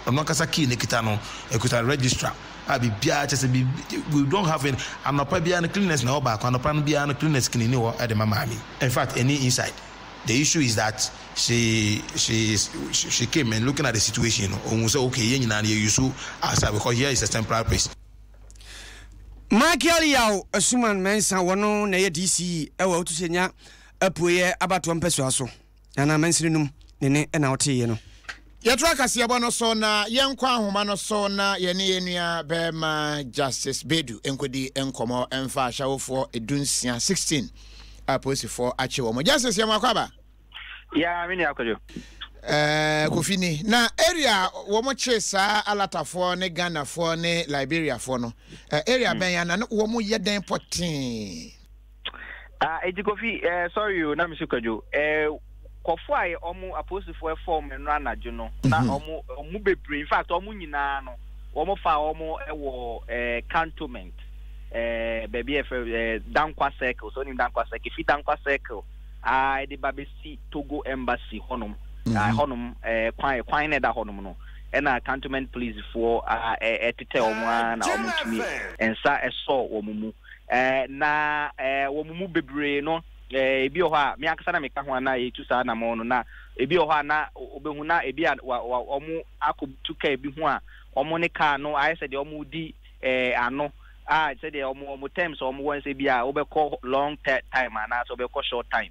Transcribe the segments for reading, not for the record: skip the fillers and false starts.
Ɔno ankasa key no kita no, ɛkuta registrar a biribiara kyɛ sɛ biribi we don't have any. Anɔpa biara no cleaners na ɛwɔ baako, anɔpa no biara no cleaners clean hɔ de ma maame. In fact, ɛni inside. The issue is that she she she came and looking at the situation no, ohun sɛ okay yɛn nyinaa no yɛ use outside because here is a temporary place. Michael Yaw Asuman Mensah wɔno na ɛyɛ DCE wɔ Otusenya Apueɛ abatoɔ mpɛsoa so. Nana mansini nom ne ne na woteeɛ no. Yɛtoa kaseɛbɔ no so na yɛnkɔ ahoma no so na yɛne yɛn nua bɛrima Justice Bedu nkɔdi nkɔmmɔ mfa ahyɛwofoɔ dunsia, 16, a polisifoɔ akye wɔn. Justice, yɛn wakɔ aba? Ya, me nua Kwadwo. Eh, Kofi ni. Na area wɔn kye saa alatafoɔ ne Ghanafoɔ ne Liberiafoɔ no, eh, area bɛn ya na wɔn yɛ dɛn pɔtee? Ah, eti Kofi, eh, sorry o, na me so Kwadwo. Eh, kɔfo a wɔn apolisifoɔ ɛfɔm ɛno anadwo no, na wɔn wɔn bebree, in fact wɔn nyinaa no, wɔn fa wɔn wɔ eh, cantonment, eh, baabi a yɛfrɛ eh, Dankwa Circle, so onim Dankwa Circle, fi Dankwa Circle a ɛde ba bɛsi Togo Embassy hɔnom, ah, hɔnom eh, kwan kwan na ɛda hɔnom no, ɛna cantonment policefoɔ a ɛtetɛ wɔn a na wɔn tumi nsa ɛsɔ wɔn mu. Na wɔn mu bebree no, ebi wɔ hɔ a, me ankasa na meka ho a na yɛtu saa anammɔn no, na ebi wɔ hɔ a na wobɛhu na ebi a wɔn akɔtu kaa bi ho a wɔn ne kaa no ayɛ sɛ deɛ wɔredi ano a sɛdeɛ wɔn wɔn terms a wɔwɔ sɛ bi a wobɛkɔ long time anaasɛ wobɛkɔ short time.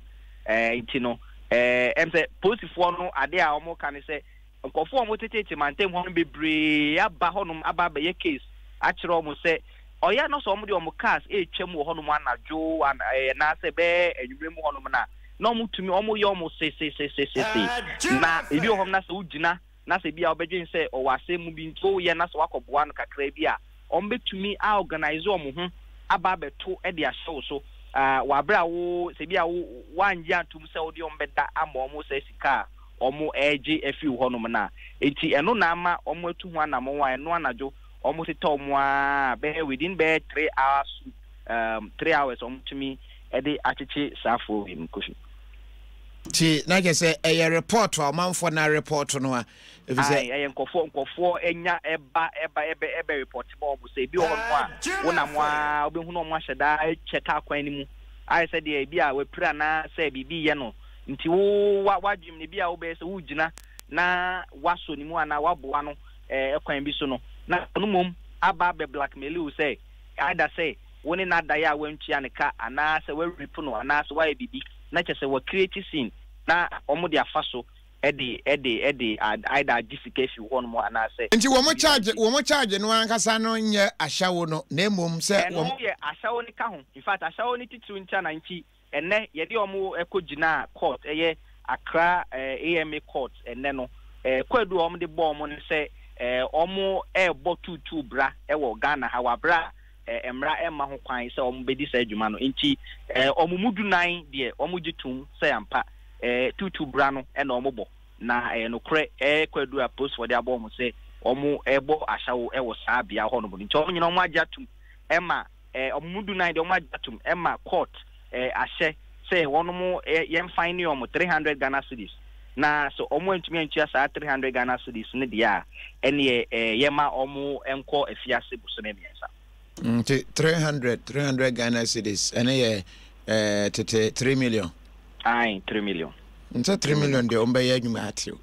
Nti no, ɛm sɛ polisifoɔ no adeɛ a wɔka ne sɛ Nkurɔfoɔ a wɔteteete mantam hɔ no bebree aba hɔnom aba abɛyɛ case akyerɛ wɔn sɛ ɔyɛ a na sɛ wɔde wɔn cars retwam wɔ hɔnom anadwo anaasɛ bɛyɛ anwummerɛ mu hɔnom no a, na wɔtumi wɔyɛ wɔn sesesesesese. Na ebi wɔ hɔnom na sɛ wogyina na sɛ bi a wobɛdwen sɛ ɔwɔ asɛm mu bi nti woyɛ na sɛ woakɔboa no kakra bi a, wɔbɛtumi a organise wɔn ho aba abɛto de ahyɛ wo so wɔ aberɛ a wo sɛ bi a wo woangye antom sɛ wode wɔn bɛda ama wɔn saa sika a wɔregye afiri wo hɔnom no a, enti ɛno na ama wɔatu ho anammɔn a ɛno anadwo wɔtetɛ wɔn ara bɛyɛ within bɛyɛ 3 hours, 3 hours wɔtumi de akyekye saa afoɔ wei mu, Kofi. Nti na kyerɛ sɛ ɛyɛ report a ɔmanfoɔ na report no a, ɛfiri sɛ. Ae, ɛyɛ nkurɔfoɔ nkurɔfoɔ anya ɛba ɛba ɛbɛ ɛbɛ report ma wɔn sɛ ebi wɔ hɔnom a wonam a wobɛhunu wɔn ahyɛ daa atwa kaa kwan no mu ayɛ sɛ deɛ ebi a wapira anaa sɛ biribi yɛ no. Nti wo wa w'adwenem no ebia wobɛyɛ sɛ woregyina na woasɔ ne mu anaa woaboa no eh, kwan bi so no, na ɔno mmom aba abɛ blackmail wo sɛ either sɛ wo ne no adaeɛ a woantua no ka anaa sɛ woarape no anaa sɛ woayɛ biribi na kyerɛ sɛ wa create scene na wɔn de afa so de de de either agye sika afi wo hɔnom anaa sɛ Nti wɔn biribi charge nti. wɔn charge no ankasa no nyɛ ashawo no na mmom sɛ wɔn. Ɛno yɛ ashawo no ka ho, in fact ashawo no titiriw nti a na nti Ɛnnɛ yɛde wɔn kɔ gyinaa court ɛyɛ Accra AMA court ɛnnɛ no kwaadu a wɔn de bɔɔ wɔn ne sɛ wɔn ɛrebɔ tuutuu bra wɔ Ghana ha wɔ abere a mmra ɛmma ho kwan sɛ wɔn bɛdi saa adwuma no nti wɔn mu dunan deɛ wɔn gye tom sɛ ampa tuutuu bra no ɛna wɔn bɔ na ɛyɛ nokorɛ kwaadu a polisifoɔ de abɔ wɔn sɛ wɔn ɛrebɔ ahyɛwo wɔ saa bea hɔ nom no nti wɔn nyinaa wɔn agye atum ɛma Wɔn mu dunan deɛ wɔagye atom ma court ahyɛ sɛ wɔnom yɛn fine wɔn 300 Ghana cedis na sɛ wɔn antumi antua saa 300 Ghana cedis no deɛ a ɛneɛ yɛma wɔn nkɔ afiase bosome mmiɛnsa. Nti 300 300 Ghana cedis ɛno yɛ tete 3 million. Ae, 3 million. Nsɛ 3 million deɛ wɔn bɛyɛ adwuma ate o.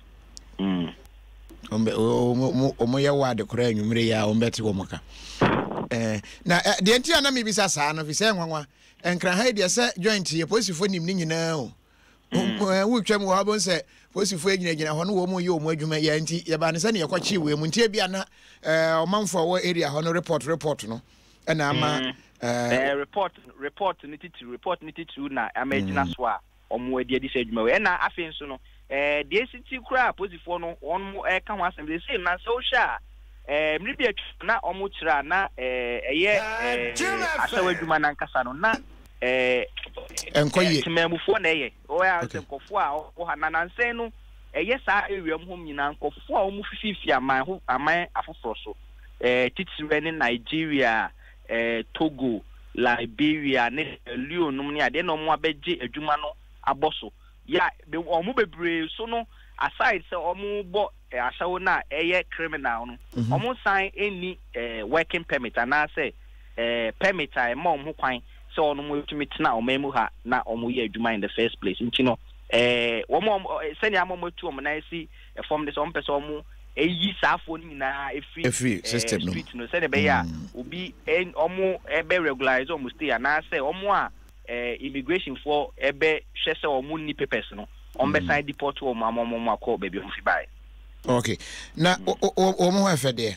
Wɔn yɛ wɔ ade koraa anwummere yi a wɔn bɛte wɔn ka. Eh, na eh, deɛ nti a na mebisa saa no fi sɛ nwanwa nkra ha yi deɛ sɛ joint yɛ polisifoɔ nim ne nyinaa o. Wotwam wɔ hɔ abɛhu sɛ polisifoɔ gyinagyina hɔ no wɔn yɛ wɔn adwuma yɛ nti yɛbaa ne sɛ ne yɛkɔkyee wei mu nti ebi a na ɔmanfoɔ a wɔ area hɔ no report report no ɛna ama. Report report ne titiriw report ne titiriw na ama agyina so a wɔadi adi saa adwuma wei. Ɛna afei nso no, ɛɛ deɛ esi ti koraa a polisifoɔ no wɔn ɛka ho asɛm sɛ na sɛ wohwɛ a ɛɛ mmere bi atwa na wɔn kyerɛ a na ɛɛ ɛyɛ ɛɛ ahyɛw adwuma nankasa no na ɛɛ ɛnkɔ yie temamufoɔ na ɛyɛ wɔyɛ a sɛ nkɔfoɔ a wɔwɔ ha na nansɛn no ɛyɛ saa area mu hɔ nyinaa nkɔfoɔ a wɔn fififi aman ho aman afoforɔ so ɛɛ titiriw ne Nigeria ɛɛ Togo, Liberia ne Sierra Leone nom ne adeɛ na wɔn abɛgye adwuma no abɔ so. Ya, be, wɔn bebree so no, aside sɛ wɔn bɔ ahyɛwo no a ɛyɛ criminal no, wɔn nsan nni working permit anaasɛ permit a ɛma wɔn ho kwan sɛ wɔn tumi tena ɔman mu ha na wɔyɛ adwuma in the first place. Nti no, wɔn a sɛnea ama wɔn atu wɔn nan asi fam de sɛ wɔn pɛ sɛ wɔn eyi saa afoɔ no nyinaa efiri Efiri system no mu. Street no sɛnea ɛbɛyɛ a obi wɔn bɛ regularize wɔn stay anaasɛ wɔn a immigration foɔ bɛ hwɛ sɛ wɔn nni papers no wɔn bɛ san deport wɔn ama wɔn akɔ baabi wɔn fi baeɛ. Okay, na wɔn ho ɛfɛ deɛ?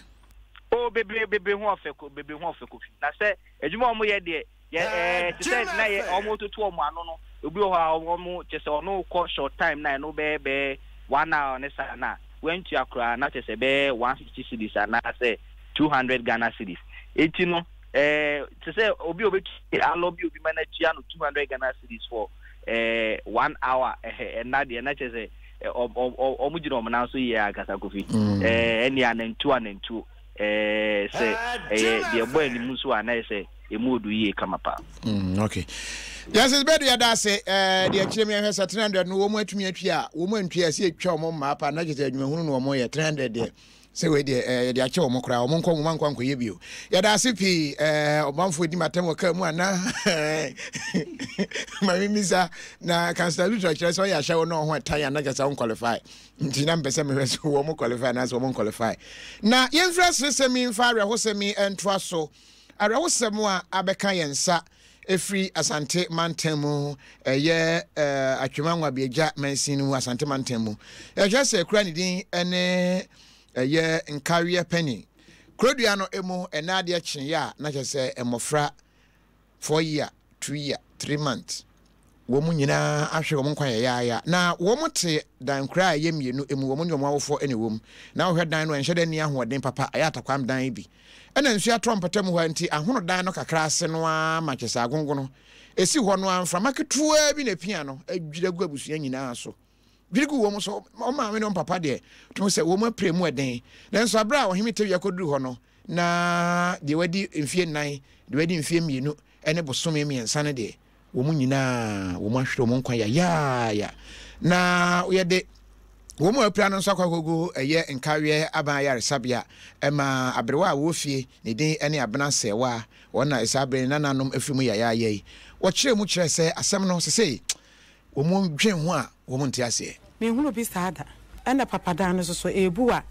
Oh, bebree bebree ho ɔfɛ ko bebree ho ɔfɛ Kofi. Na sɛ adwuma a wɔn yɛ deɛ yɛ ɛɛ te sɛ na yɛ wɔn toto wɔn ano no, obi wɔ hɔ a wɔn kyɛ sɛ ɔno kɔ short time na ɛno bɛyɛ bɛyɛ 1 hour ne saa na wantua koraa na kyɛ sɛ bɛyɛ 150 cedis anaasɛ 200 Ghana cedis. Eti no te sɛ obi a obetu alɔ bi obi ma no atua no 200 Ghana cedis for 1 hour ɛhɛ ɛna deɛ na kyɛ sɛ wɔn gyina wɔn nan so yie ankasa Kofi. Ɛne anantuo anantuo sɛ ɛyɛ deɛ ɛbɔ anim nso a na yɛ sɛ emu odu yie kama paa. Okay. Justice Bedu yɛda ase ɛɛ deɛ kyerɛ mi ahwɛ sɛ 300 no wɔn atumi atwi a wɔn antwi a ɛsɛ etwa wɔn mmaa pa na kyerɛ sɛ adwumahunu na wɔn yɛ 300 deɛ sɛ wei deɛ ɛɛ yɛde akyɛ wɔn koraa wɔn nkɔ wɔn ankɔ ankɔyɛ bio. Yɛda ase pii ɛɛ ɔmanfoɔ di matam wɔ kaa mu ana maame misa na Councillor Lutra kyerɛ sɛ ɔyɛ ahyɛwo na ɔho ɛtan a na kyerɛ sɛ wɔn qualify nti na mpɛ sɛ mehwɛ sɛ wɔn qualify anaasɛ wɔn qualify. Na yɛmfiri aseresɛm yi mfa awerɛhosɛm yi ntoa so. Awerɛhosɛm a abɛka yɛn nsa ɛfiri Asante mantam mu, ɛyɛ Atwem Anwabiagya mansin no mu, Asante mantam mu. Yɛhwɛ sɛ kura ne din ne ɛyɛ Nkaweɛ Panin. Kurodua no mu ɛnɛ adeɛ kyeeɛ a na kyerɛ sɛ mmɔfra 4 year, 2 year, 3 months wɔn nyinaa ahwere wɔn nkwa yayaaya. Na wɔn te dan nkura a ɛyɛ mmienu mu, wɔn ne wɔn awofoɔ na ɛwɔ mu. Na wohwɛ dan no a, ɛnhyɛ da nni ahoɔden papa, ɛyɛ atakwam dan bi. Ɛna nsuo atɔ mpɔtam hɔ a nti ahono dan no kakra ase no ara ma kyɛ sɛ agongono ɛsi hɔ no ara mframa ketewaa bi na ɛpia no dwiri agu abusua nyinaa so. Dwiri gu wɔn so. Wɔn maame ne wɔn papa deɛ, tumi sɛ wɔn apira mu ɛden. Nanso aberɛ a Ɔhene Tawia kɔduru hɔ no, na deɛ wadi mfeɛ 4, deɛ wadi mfeɛ 2 ne bosome 3 no deɛ, wɔn nyinaa wɔn ahwere wɔn nkwa yayaaya. Na yɛde wɔn a apira no nso akɔ akɔgu ɛyɛ Nkaweɛ Aban Ayaresabea ɛma aberewa a wɔwɔ fie ne din ne Abena Sɛɛwa, wɔn na saa bere no nananom afiri mu yayaaya yi. Wɔkyerɛɛ mu kyerɛɛ sɛ asɛm no sesei wɔn dwen ho a wɔn nte aseɛ. Menhunuu bi saa da. Ɛna papadan no nso so, ɛrebu a,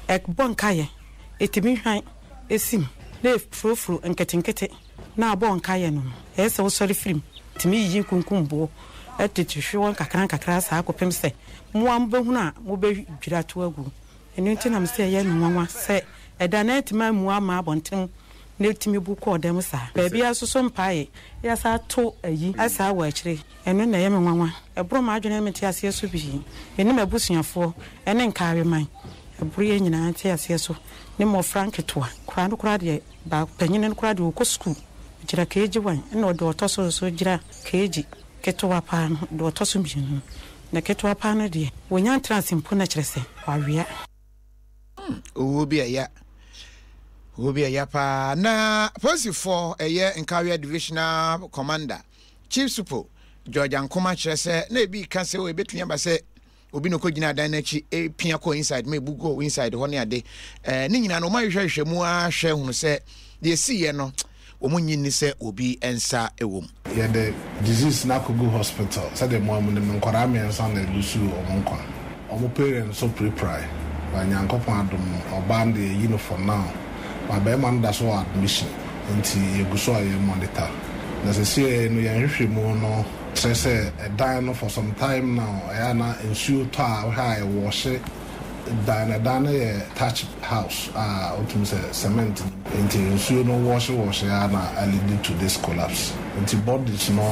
ɛbɔ nkaeɛ. Ɛtumi hwan si mu, na ɛfurofuro nketenkete na abɔ nkaeɛ no no. Ɛyɛ sɛ wosɔre firi mu, tumi yiyi nkunkumboɔ de hwehwe hɔ nkakrankakra saa kɔpem sɛ mo ara mobɛhunu a mobɛdwiri ato agu. Ɛno nti na mese ɛyɛ me nwanwa sɛ ɛda no antumi ammu amma abɔntene na ɛtumi bu kɔɔ dɛm saa. Baabiara nso so mpaeɛ, yɛasan ato ayi saa wɔ akyire. Ɛno na ɛyɛ me nwanwa. Ɛboro m'adwene ne me nteaseɛ so pii. Me ne m'abusuafoɔ ne Nkaareman, ɛboro yɛn nyinaa nteaseɛ so, ne mmɔfra nketewa. Koraa no koraa deɛ, baako, panin no koraa deɛ ɔkɔ sukuu, ɔgyina KG one, ɛna ɔdeɛ ɔtɔ so nso gyina KG ketewa paa no, deɛ ɔtɔ so mmienu no. Na ketewa paa no deɛ, ɔnnya ntra ase mpo na kyerɛ sɛ, wawea. Owuo bi ɛya. Owuo bi ɛya paa. Na polisifoɔ ɛyɛ Nkaweɛ Divisional Commander, Chief Supo George Ankoma kyerɛ sɛ na ebi reka sɛ oh, ebetumi aba sɛ obi na ɔkɔgyina dan no akyi pia kɔɔ inside ma ebu gɔɔ inside hɔ ne ade. Ɛɛ ne nyinaa no wɔn ahwehwɛhwehwɛ mu ara hwɛ hunu sɛ deɛ esiiɛ no wɔn nnye nni sɛ obi nsa wɔ mu. Yɛde disease no akɔgu hospital, sɛdeɛ mo ara monim no, nkwadaa mmiɛnsa na ɛlusuu wɔn nkwa. Wɔn parents nso pirapirae, but Nyankopɔn adom no, ɔbaa no deɛ yɛayi no for now, but barima no da so wɔ admission, nti yɛgu so a yɛ monitor. Na seesei no yɛn nhwehwɛmu no kyerɛ sɛ ɛdan no for some time now, ɛyɛ a na nsuo tɔ a wohwɛ a ɛwɔɔhye Dan no dan no yɛ thatch house a wotumi sɛ cement nim nti nsuo no wɔɔhye wɔɔhye ara na a lead to this collapse nti bodies no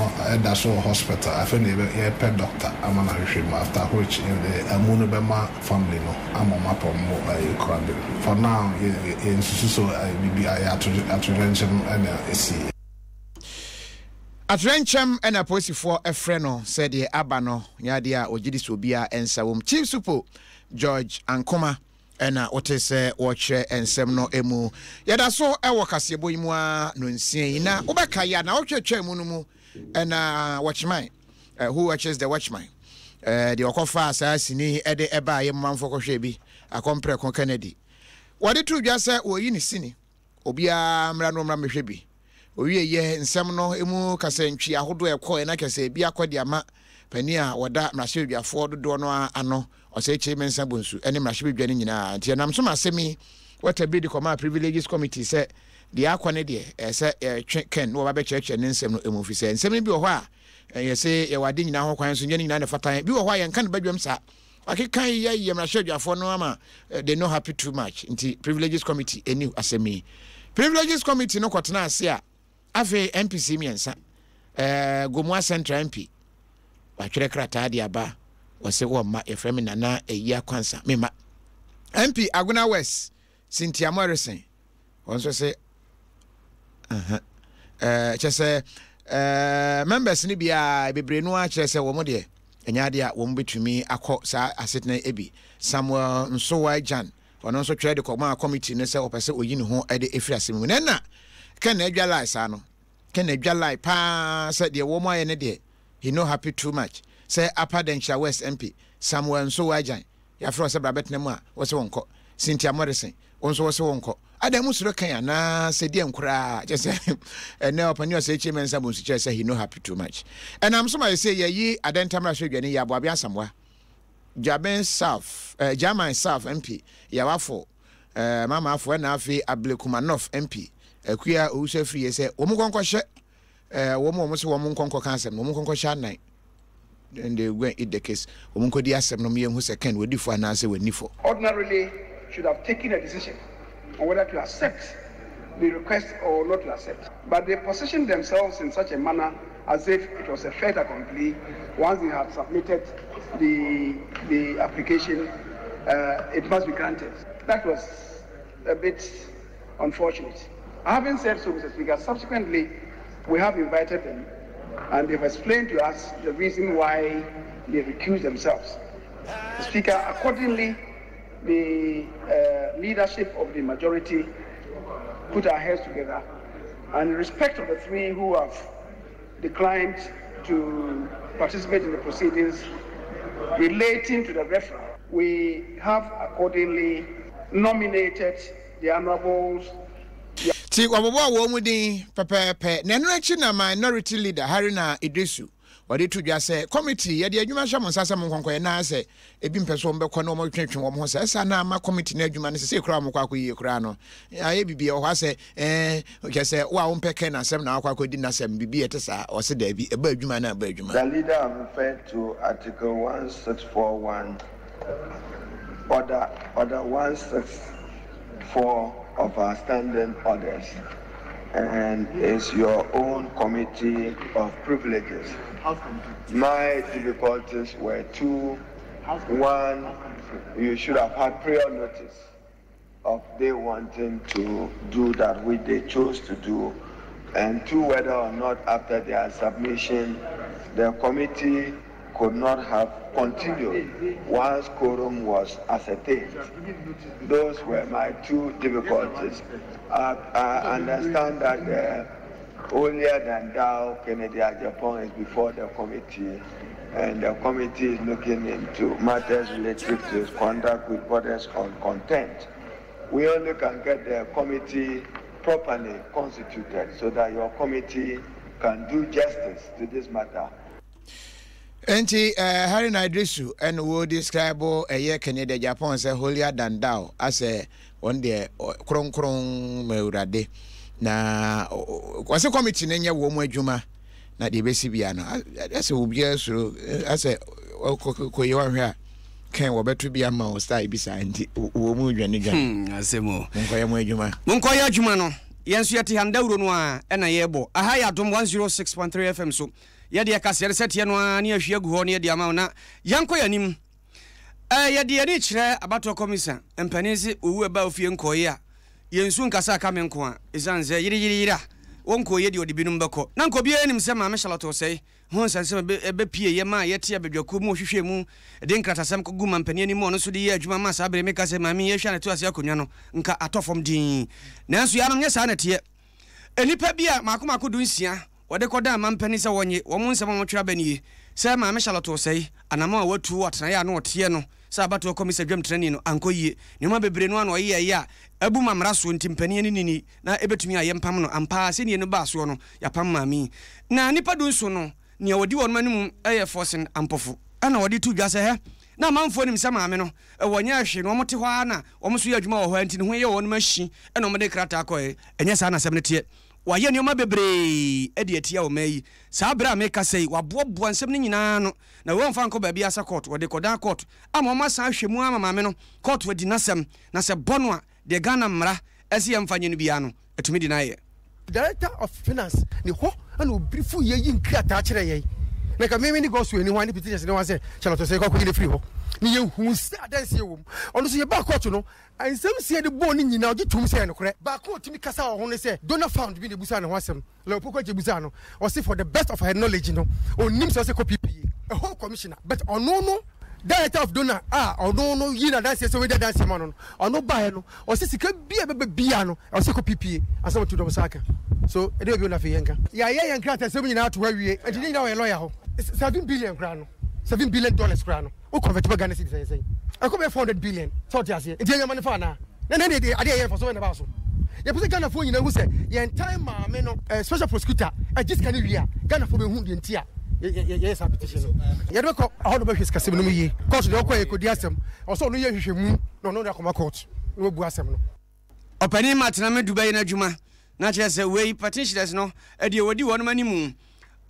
da so wɔ hospital afei na yɛbɛ yɛpɛ doctor ama no ahwehwɛ mu after which yɛde amu no bɛma family no ama wɔn apɛ wɔn ayi korabere for now yɛ yɛnsusu so biribi ayɛ atoyerɛnkyɛm na ɛsiiɛ. Atoyerɛnkyɛm na apolisifoɔ frɛ no sɛ deɛ aba no nyɛ adeɛ a wɔgye di sɛ obiara nsa wɔ mu. Chief Supo George Ankoma na wote sɛ wɔrekyerɛ nsɛm no mu. Yɛda so wɔ kaseɛbɔ yi mu ara nonsia yi na wobɛkae a naawɔtwe atwaa mu no mu na Watchman, Who Watches the Watchman, deɛ ɔkɔfaa saa sini yi de ɛbaeɛ mu manfoɔ kɔhwɛɛ bi. Akɔmprɛko Kennedy. Wɔde too dwa sɛ wɔreyi ne sini. Obiara mmra na ɔmmra mmɛhwɛ bi. Ɔwieeɛ nsɛm no mu kasantwi ahodoɔ a ɛkɔeɛ na kyerɛ sɛ ebi akɔ de ama panin a wɔda mmarahyɛbadwafoɔ dodoɔ no ara ano, Osei Kyei Mensah Bonsu ne mmarahyɛbadwa no nyinaa. Nti ɛnam so ma asɛm yi wɔtabiri de kɔmaa Privileges Committee sɛ deɛ akɔ ne deɛ ɛyɛ sɛ yɛtwe Ken na wɔba bɛkyerɛkyerɛ ne nsɛm no mu ɛfiri sɛ nsɛm no bi wɔ hɔ a yɛse yɛwɔ ade nyinaa ho kwan nso nyɛ ne nyinaa na ɛfata yɛn. Bi wɔ hɔ a yɛnka no badwam saa. Wakeka yi yɛ mmarahyɛbadwafoɔ no ama they no happy too much nti Privileges Committee ɛni asɛm yi. Privileges Committee no kɔtena ase a afei MPC mmiɛnsa eh, Gomoa Central MP watwerɛ krataa de aba wɔse wɔmma yɛfrɛ me Nana Ayi Akwansa memma. MP Agona West Cynthia Morrison wɔn nso se ɛɛ kyɛ sɛ ɛɛ members no biara bebree no ara kyerɛ sɛ wɔn deɛ ɛnyɛ adeɛ a wɔn bɛtumi akɔ saa asetena ebi. Samuel Nsowa Gyan ɔno nso twerɛ de kɔmaa committee no sɛ ɔpɛ sɛ ɔyi ne ho de efiri asɛm mu. Na ɛna Ken na adwa lie saa no Ken na adwa lie paa sɛ deɛ wɔn ayɛ no deɛ he no happy too much sɛ Upper Denkyira West MP Samuel Nsowa Gyan Yɛafrɛ wo sɛ bra bɛtena mu a, wose wonkɔ. Cynthia Morrison, wo nso wose wonkɔ. Adɛn mo suro kan anaa sɛ deɛn koraa? Kyerɛ sɛ ɛnɛ ɔpanin Osei Kyei Mensah Bonsu kyerɛ sɛ he no happy too much. Ɛnam so ma yɛsei yɛyi Adɛnta mmarahyɛbadwani Yaw Boaben Asamoah, Dwaben South, eh, Gyaman South MP, Yawafo, eh, Mamafo ɛna afei Ablekuma North MP, Akua Owusu Afriyie sɛ wɔn nkɔnkɔhyɛ Eh, wɔn a wɔn sɛ wɔn nkɔ nkɔka asɛm no, wɔn nkɔ nkɔhyɛ anan. Then they go and eat the case. Wɔn nkɔdi asɛm no, yɛn hu sɛ Ken wadi fɔ anaasɛ wanni fɔ. Ordinarily should have taken a decision on whether to accept the request or not to accept. But they positioned themselves in such a manner as if it was a fait accompli once they had submitted the, the application, uh, it must be granted. That was a bit unfortunate. Having said so, Mr. Speaker, subsequently we have invited them and they've explained to us the reason why they recused themselves. Mr. Speaker, accordingly, the uh, leadership of the majority put our heads together and in respect of the three who have declined to participate in the proceedings relating to the referral, we have accordingly nominated the honorables. Ti wɔbobɔɔ wɔn mu din pɛpɛɛpɛ, na ɛno akyi na Minority Leader Haruna Iddrisu wɔde to dwa sɛ kɔmiti yɛde adwuma hyɛ mo nsa sɛ monkɔnkɔyɛ na sɛ ebi mpɛ sɛ wɔbɛkɔ na wɔtwetwe wɔn ho sɛ ɛsa na ama kɔmiti no adwuma no sesei koraa wɔkɔ akɔyie koraa no ayɛ biribi wɔ hɔ asɛ ɛɛ kyɛ sɛ wo a wompɛ kɛn n'asɛm na wakɔ akɔdi n'asɛm biribi ɛte saa ɔse daabi ɛba adwuma no ɛba adwuma. The leader have referred to Article 1641, Order, Order 164 of our standing orders and is your own committee of privileges. My difficulties were two. One, you should have had prior notice of they wanting to do that which they chose to do, and two, whether or not after their submission, the committee could not have continued once quorum was ascertained. Those were my two difficulties. I, I understand that the holier than thou Kennedy Agyapong is before the committee, and the committee is looking into matters relative to his conduct with borders on content. We only can get the committee properly constituted so that your committee can do justice to this matter. Enti eh, Haruna Iddrisu ɛna wo describe ɛyɛ Kennedy Agyapong sɛ holier than thou asɛ wɔn deɛ kronkron ma awurade na wɔsɛ committee no nyɛ wɔn adwuma na deɛ ɛbɛsi bia no asɛ obiara suro asɛ kɔyɛ wɔhwɛ a kɛn wɔbɛto bi ama wo style bi saa nti wɔ mu dwane dwane hmm, asɛm o monkɔyɛ mo adwuma monkɔyɛ adwuma no yɛn nso yɛte ha no dawuro no a ɛna yɛbɔ aha yɛ adom 106.3 fm so Yɛde ɛkaseɛ no sɛteɛ no ara ne ahwie agu hɔ ne yɛde ama wo na yɛnkɔ yɛn anim. Ɛɛ yɛde yɛn ani kyerɛ abatoɔ kɔmisa mpanin se owu ɛbaa ofie nkɔɔye a yɛnsu nkasa aka me nko a ɛsiane sɛ yere yere yere a wɔnkɔɔye deɛ ɔde binom bɛkɔ. Na nka obiara nim sɛ Maame Charlotte Osei ho nsɛnsɛm ɛbɛpieeɛ maa yɛte abadwakuo mu ɔhwehwɛɛ mu de nkratasɛm kɔguu mampanin anim a ɔno nso de yɛɛ adwuma maa saa bere meka sɛ maame yi ahwɛ a na ɛto ase akonnwa no nka atɔ fam dinn. Nanso yeianom nyɛ saa na ɛteɛ. Nnipa bi a mmaako mmaako dunsia wɔde kɔdan mampanin sɛ wɔnnye wɔn nsɛm a wɔtwerɛ aba nie, sɛ Maame Charlotte Osei, anammɔn a watu wɔ atenaeɛ a na ɔteɛ no, sɛ abatoɔ kɔmisa dwamtenani no ankɔ yie. Nneɛma bebree no ara na ɔyeyɛeɛ a abu ma mmara soɔ nti mpanin ani nni na ɛbɛtumi a yɛmpam no. Ampa ara sɛdeɛ no baa soɔ no, yɛapam maame yi. Na nnipa dunson no, nea ɔdi wɔn anim yɛ Forson Ampofo. Ɛna ɔde to dwa sɛ, Hɛ! Na amanfoɔ nim sɛ maame no, wɔnyɛɛ hwee na wɔte hɔ ara na wɔn nso yɛ adwuma wɔ hɔ ara nti ne ho yɛ wɔn ahyi na wɔde krataa kɔeɛ. Ɛnyɛ saa na asɛm no teɛ. Wayɛ nneɛma bebree de atia ɔman yi. Saa bere a merekasa yi, waboaboa nsɛm no nyinaa ano, na wei wɔmfa nkɔ baabiara sɛ kɔɔto. Wɔde rekɔdan kɔɔto ama wɔasan ahwɛ mu ama maame no. Kɔɔto adi n'asɛm, na sɛ ɛbɔ no a, deɛ Ghana mmara se yɛmfa nyɛ no biara no, atumi de no ayɛ. Director of Finance ne hɔ na obirifo yɛ yi nkrataa kyerɛ yɛn. Na nka meme ne Godswill ne hwan ne petitions ne hwan sɛ Charlotte Osei kɔ akɔyi no firi hɔ. Ne yɛhuu sɛ adanseɛ wɔ mu. Ɔno nso yɛbaa kɔɔto no, Nsɛm si a yɛde bɔɔ no nyinaa, ɔgye toom sɛ ɛyɛ nokorɛ. Baako a ɔtumi kasa wɔ ho ne sɛ donor found bi na ɛbusaa ne ho asɛm. Lawyer Opoku Adjei busaa no, ɔse for the best of her knowledge no, ɔnnim sɛ ɔsɛ kɔ PPA, ɛhɔ commissioner. But ɔno no, director of donor a ɔno no yii no adanseɛ sɛ ɔbɛdi adanseɛ ma no no, ɔno baeɛ no, ɔse sika bi a ɛbɛba biara no, ɛwɔ sɛ ɛkɔ PPA ansa na wɔatu dɔm sa aka. So ɛdeɛ bio na afei yɛnka? Yɛayɛ yɛn nkratasɛm nyinaa ato hɔ awie, nti ne nyinaa wɔ yɛn lawyer hɔ. 7 billion koraa no, $7 billion koraa no, wo convert ba Ghana cedis ɛyɛ sɛn? Ɛkɔ bɛyɛ 400 billion. Sɛ ɔte aseɛ nti yɛnyɛ ma ne fa anaa? Na na deɛ adeɛ yɛ mfa so bɛn na ɛbaa so? Yɛpɛ sɛ Ghanafoɔ nyinaa hu sɛ yɛn tan maame no eh, special prosecutor agye sika no wie a, Ghanafoɔ bɛhu deɛ nti a yɛyɛ saa petition no. Yɛde bɛkɔ ɛhɔ na ɔbɛhwɛ sikasɛm no mu yie. Court deɛ ɔkɔ yɛ kɔdi asɛm, ɔsɛ ɔno yɛ nhwehwɛmu na ɔno de akɔma court na wabu asɛm no. Ɔpanin Martin Amidu bɛyɛ n'adwuma na kyerɛ sɛ wei petitioners no deɛ wɔdi wɔnom animu.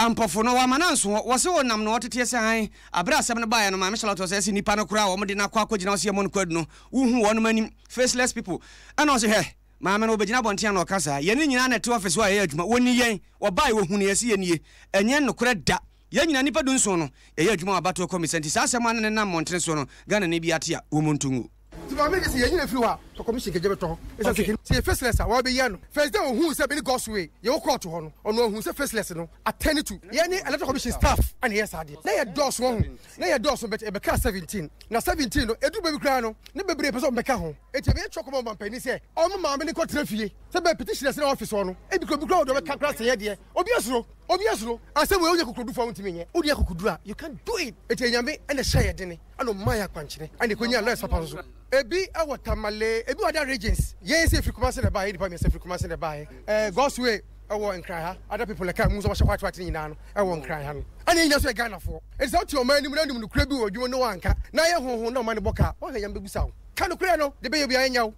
Ampɔfo no wɔama no anso hɔ, wɔse wɔnam na wɔteteɛ sɛ hann. Aberɛ a asɛm no baeɛ no, Maame Charlotte ɔsɛe se nnipa no koraa a wɔde no akɔ akɔgyina hɔ se yɛmmɔ no kwaadu no, wonhu wɔnom anim, faceless people. Ɛna ɔse hwɛ, maame no wɔbɛgyina abɔnten a na ɔka saa. Yɛne nyinaa na ɛte office hɔ a yɛyɛ adwuma, wɔnni yɛn, wɔbaeɛ wɔhunuu yɛn se yɛnie. Ɛnyɛ nokorɛ da. Yɛn nyinaa nnipa dunson no, yɛyɛ adwuma wɔ abatoɔ kɔmisa nti saa asɛm a na nenam mmɔntene soɔ no, Ghanani biara te a, wɔmmɔ nto ngu. Nti maame de sɛ yɛnyina firi hɔ a tɔ commission kɛgye bɛtɔ hɔ ɛsɛ sɛ sɛ yɛ faceless a wɔbɛyi ano. First day ohuu sɛ mene God's way yɛwɔ court hɔ no ɔno ohuu sɛ faceless no attend to yɛne electoral commission staff ɛna yɛ saa deɛ na yɛ dɔɔso wahu na yɛ dɔɔso but ɛbɛkaa 17 na 17 no ɛduru baabi koraa no ne bebree pɛ sɛ wɔbɛka ho enti ɛbɛyɛ twɛ kɔma ɔmampanin sɛ ɔmo maame no nkɔtena fie sɛ bɛɛ petitioners na office hɔ no ebi kora obi koraa wɔde ɔbɛka koraa sɛ yɛ deɛ obi asuro obi asuro asɛm wei wonyɛ kokorodufo a wontumi nyɛ wode akokoduru a you can do it enti Nyame ɛna ɛhyɛ yɛ dene. Ɛna ɔmaa yɛn akwankyerɛ ɛna yɛkɔnyaa lawyers papa nso. Ebi wɔ Tamale, ebi wɔ other regions. Yɛn sɛ yɛfiri Kumasi na ɛbaeɛ, yɛn nnipa mmiɛnsa firi Kumasi na ɛbaeɛ. Eh, God's way ɛwɔ Nkran ha, other people ɛka mu nso wɔhyɛ white white no nyinaa no ɛwɔ Nkran ha no. Ɛna yɛn nyinaa nso yɛ Ghanafoɔ. Enti sɛ wote ɔman no mu na wonim nokorɛ bi wɔ adwuma mu na woanka, na ayɛ honhom na ɔman no bɔ ka a, woanhwɛ Nyame bɛbusa wo. Ka nokorɛ no, deɛ ɛbɛyɛ biara ɛnyɛ wo.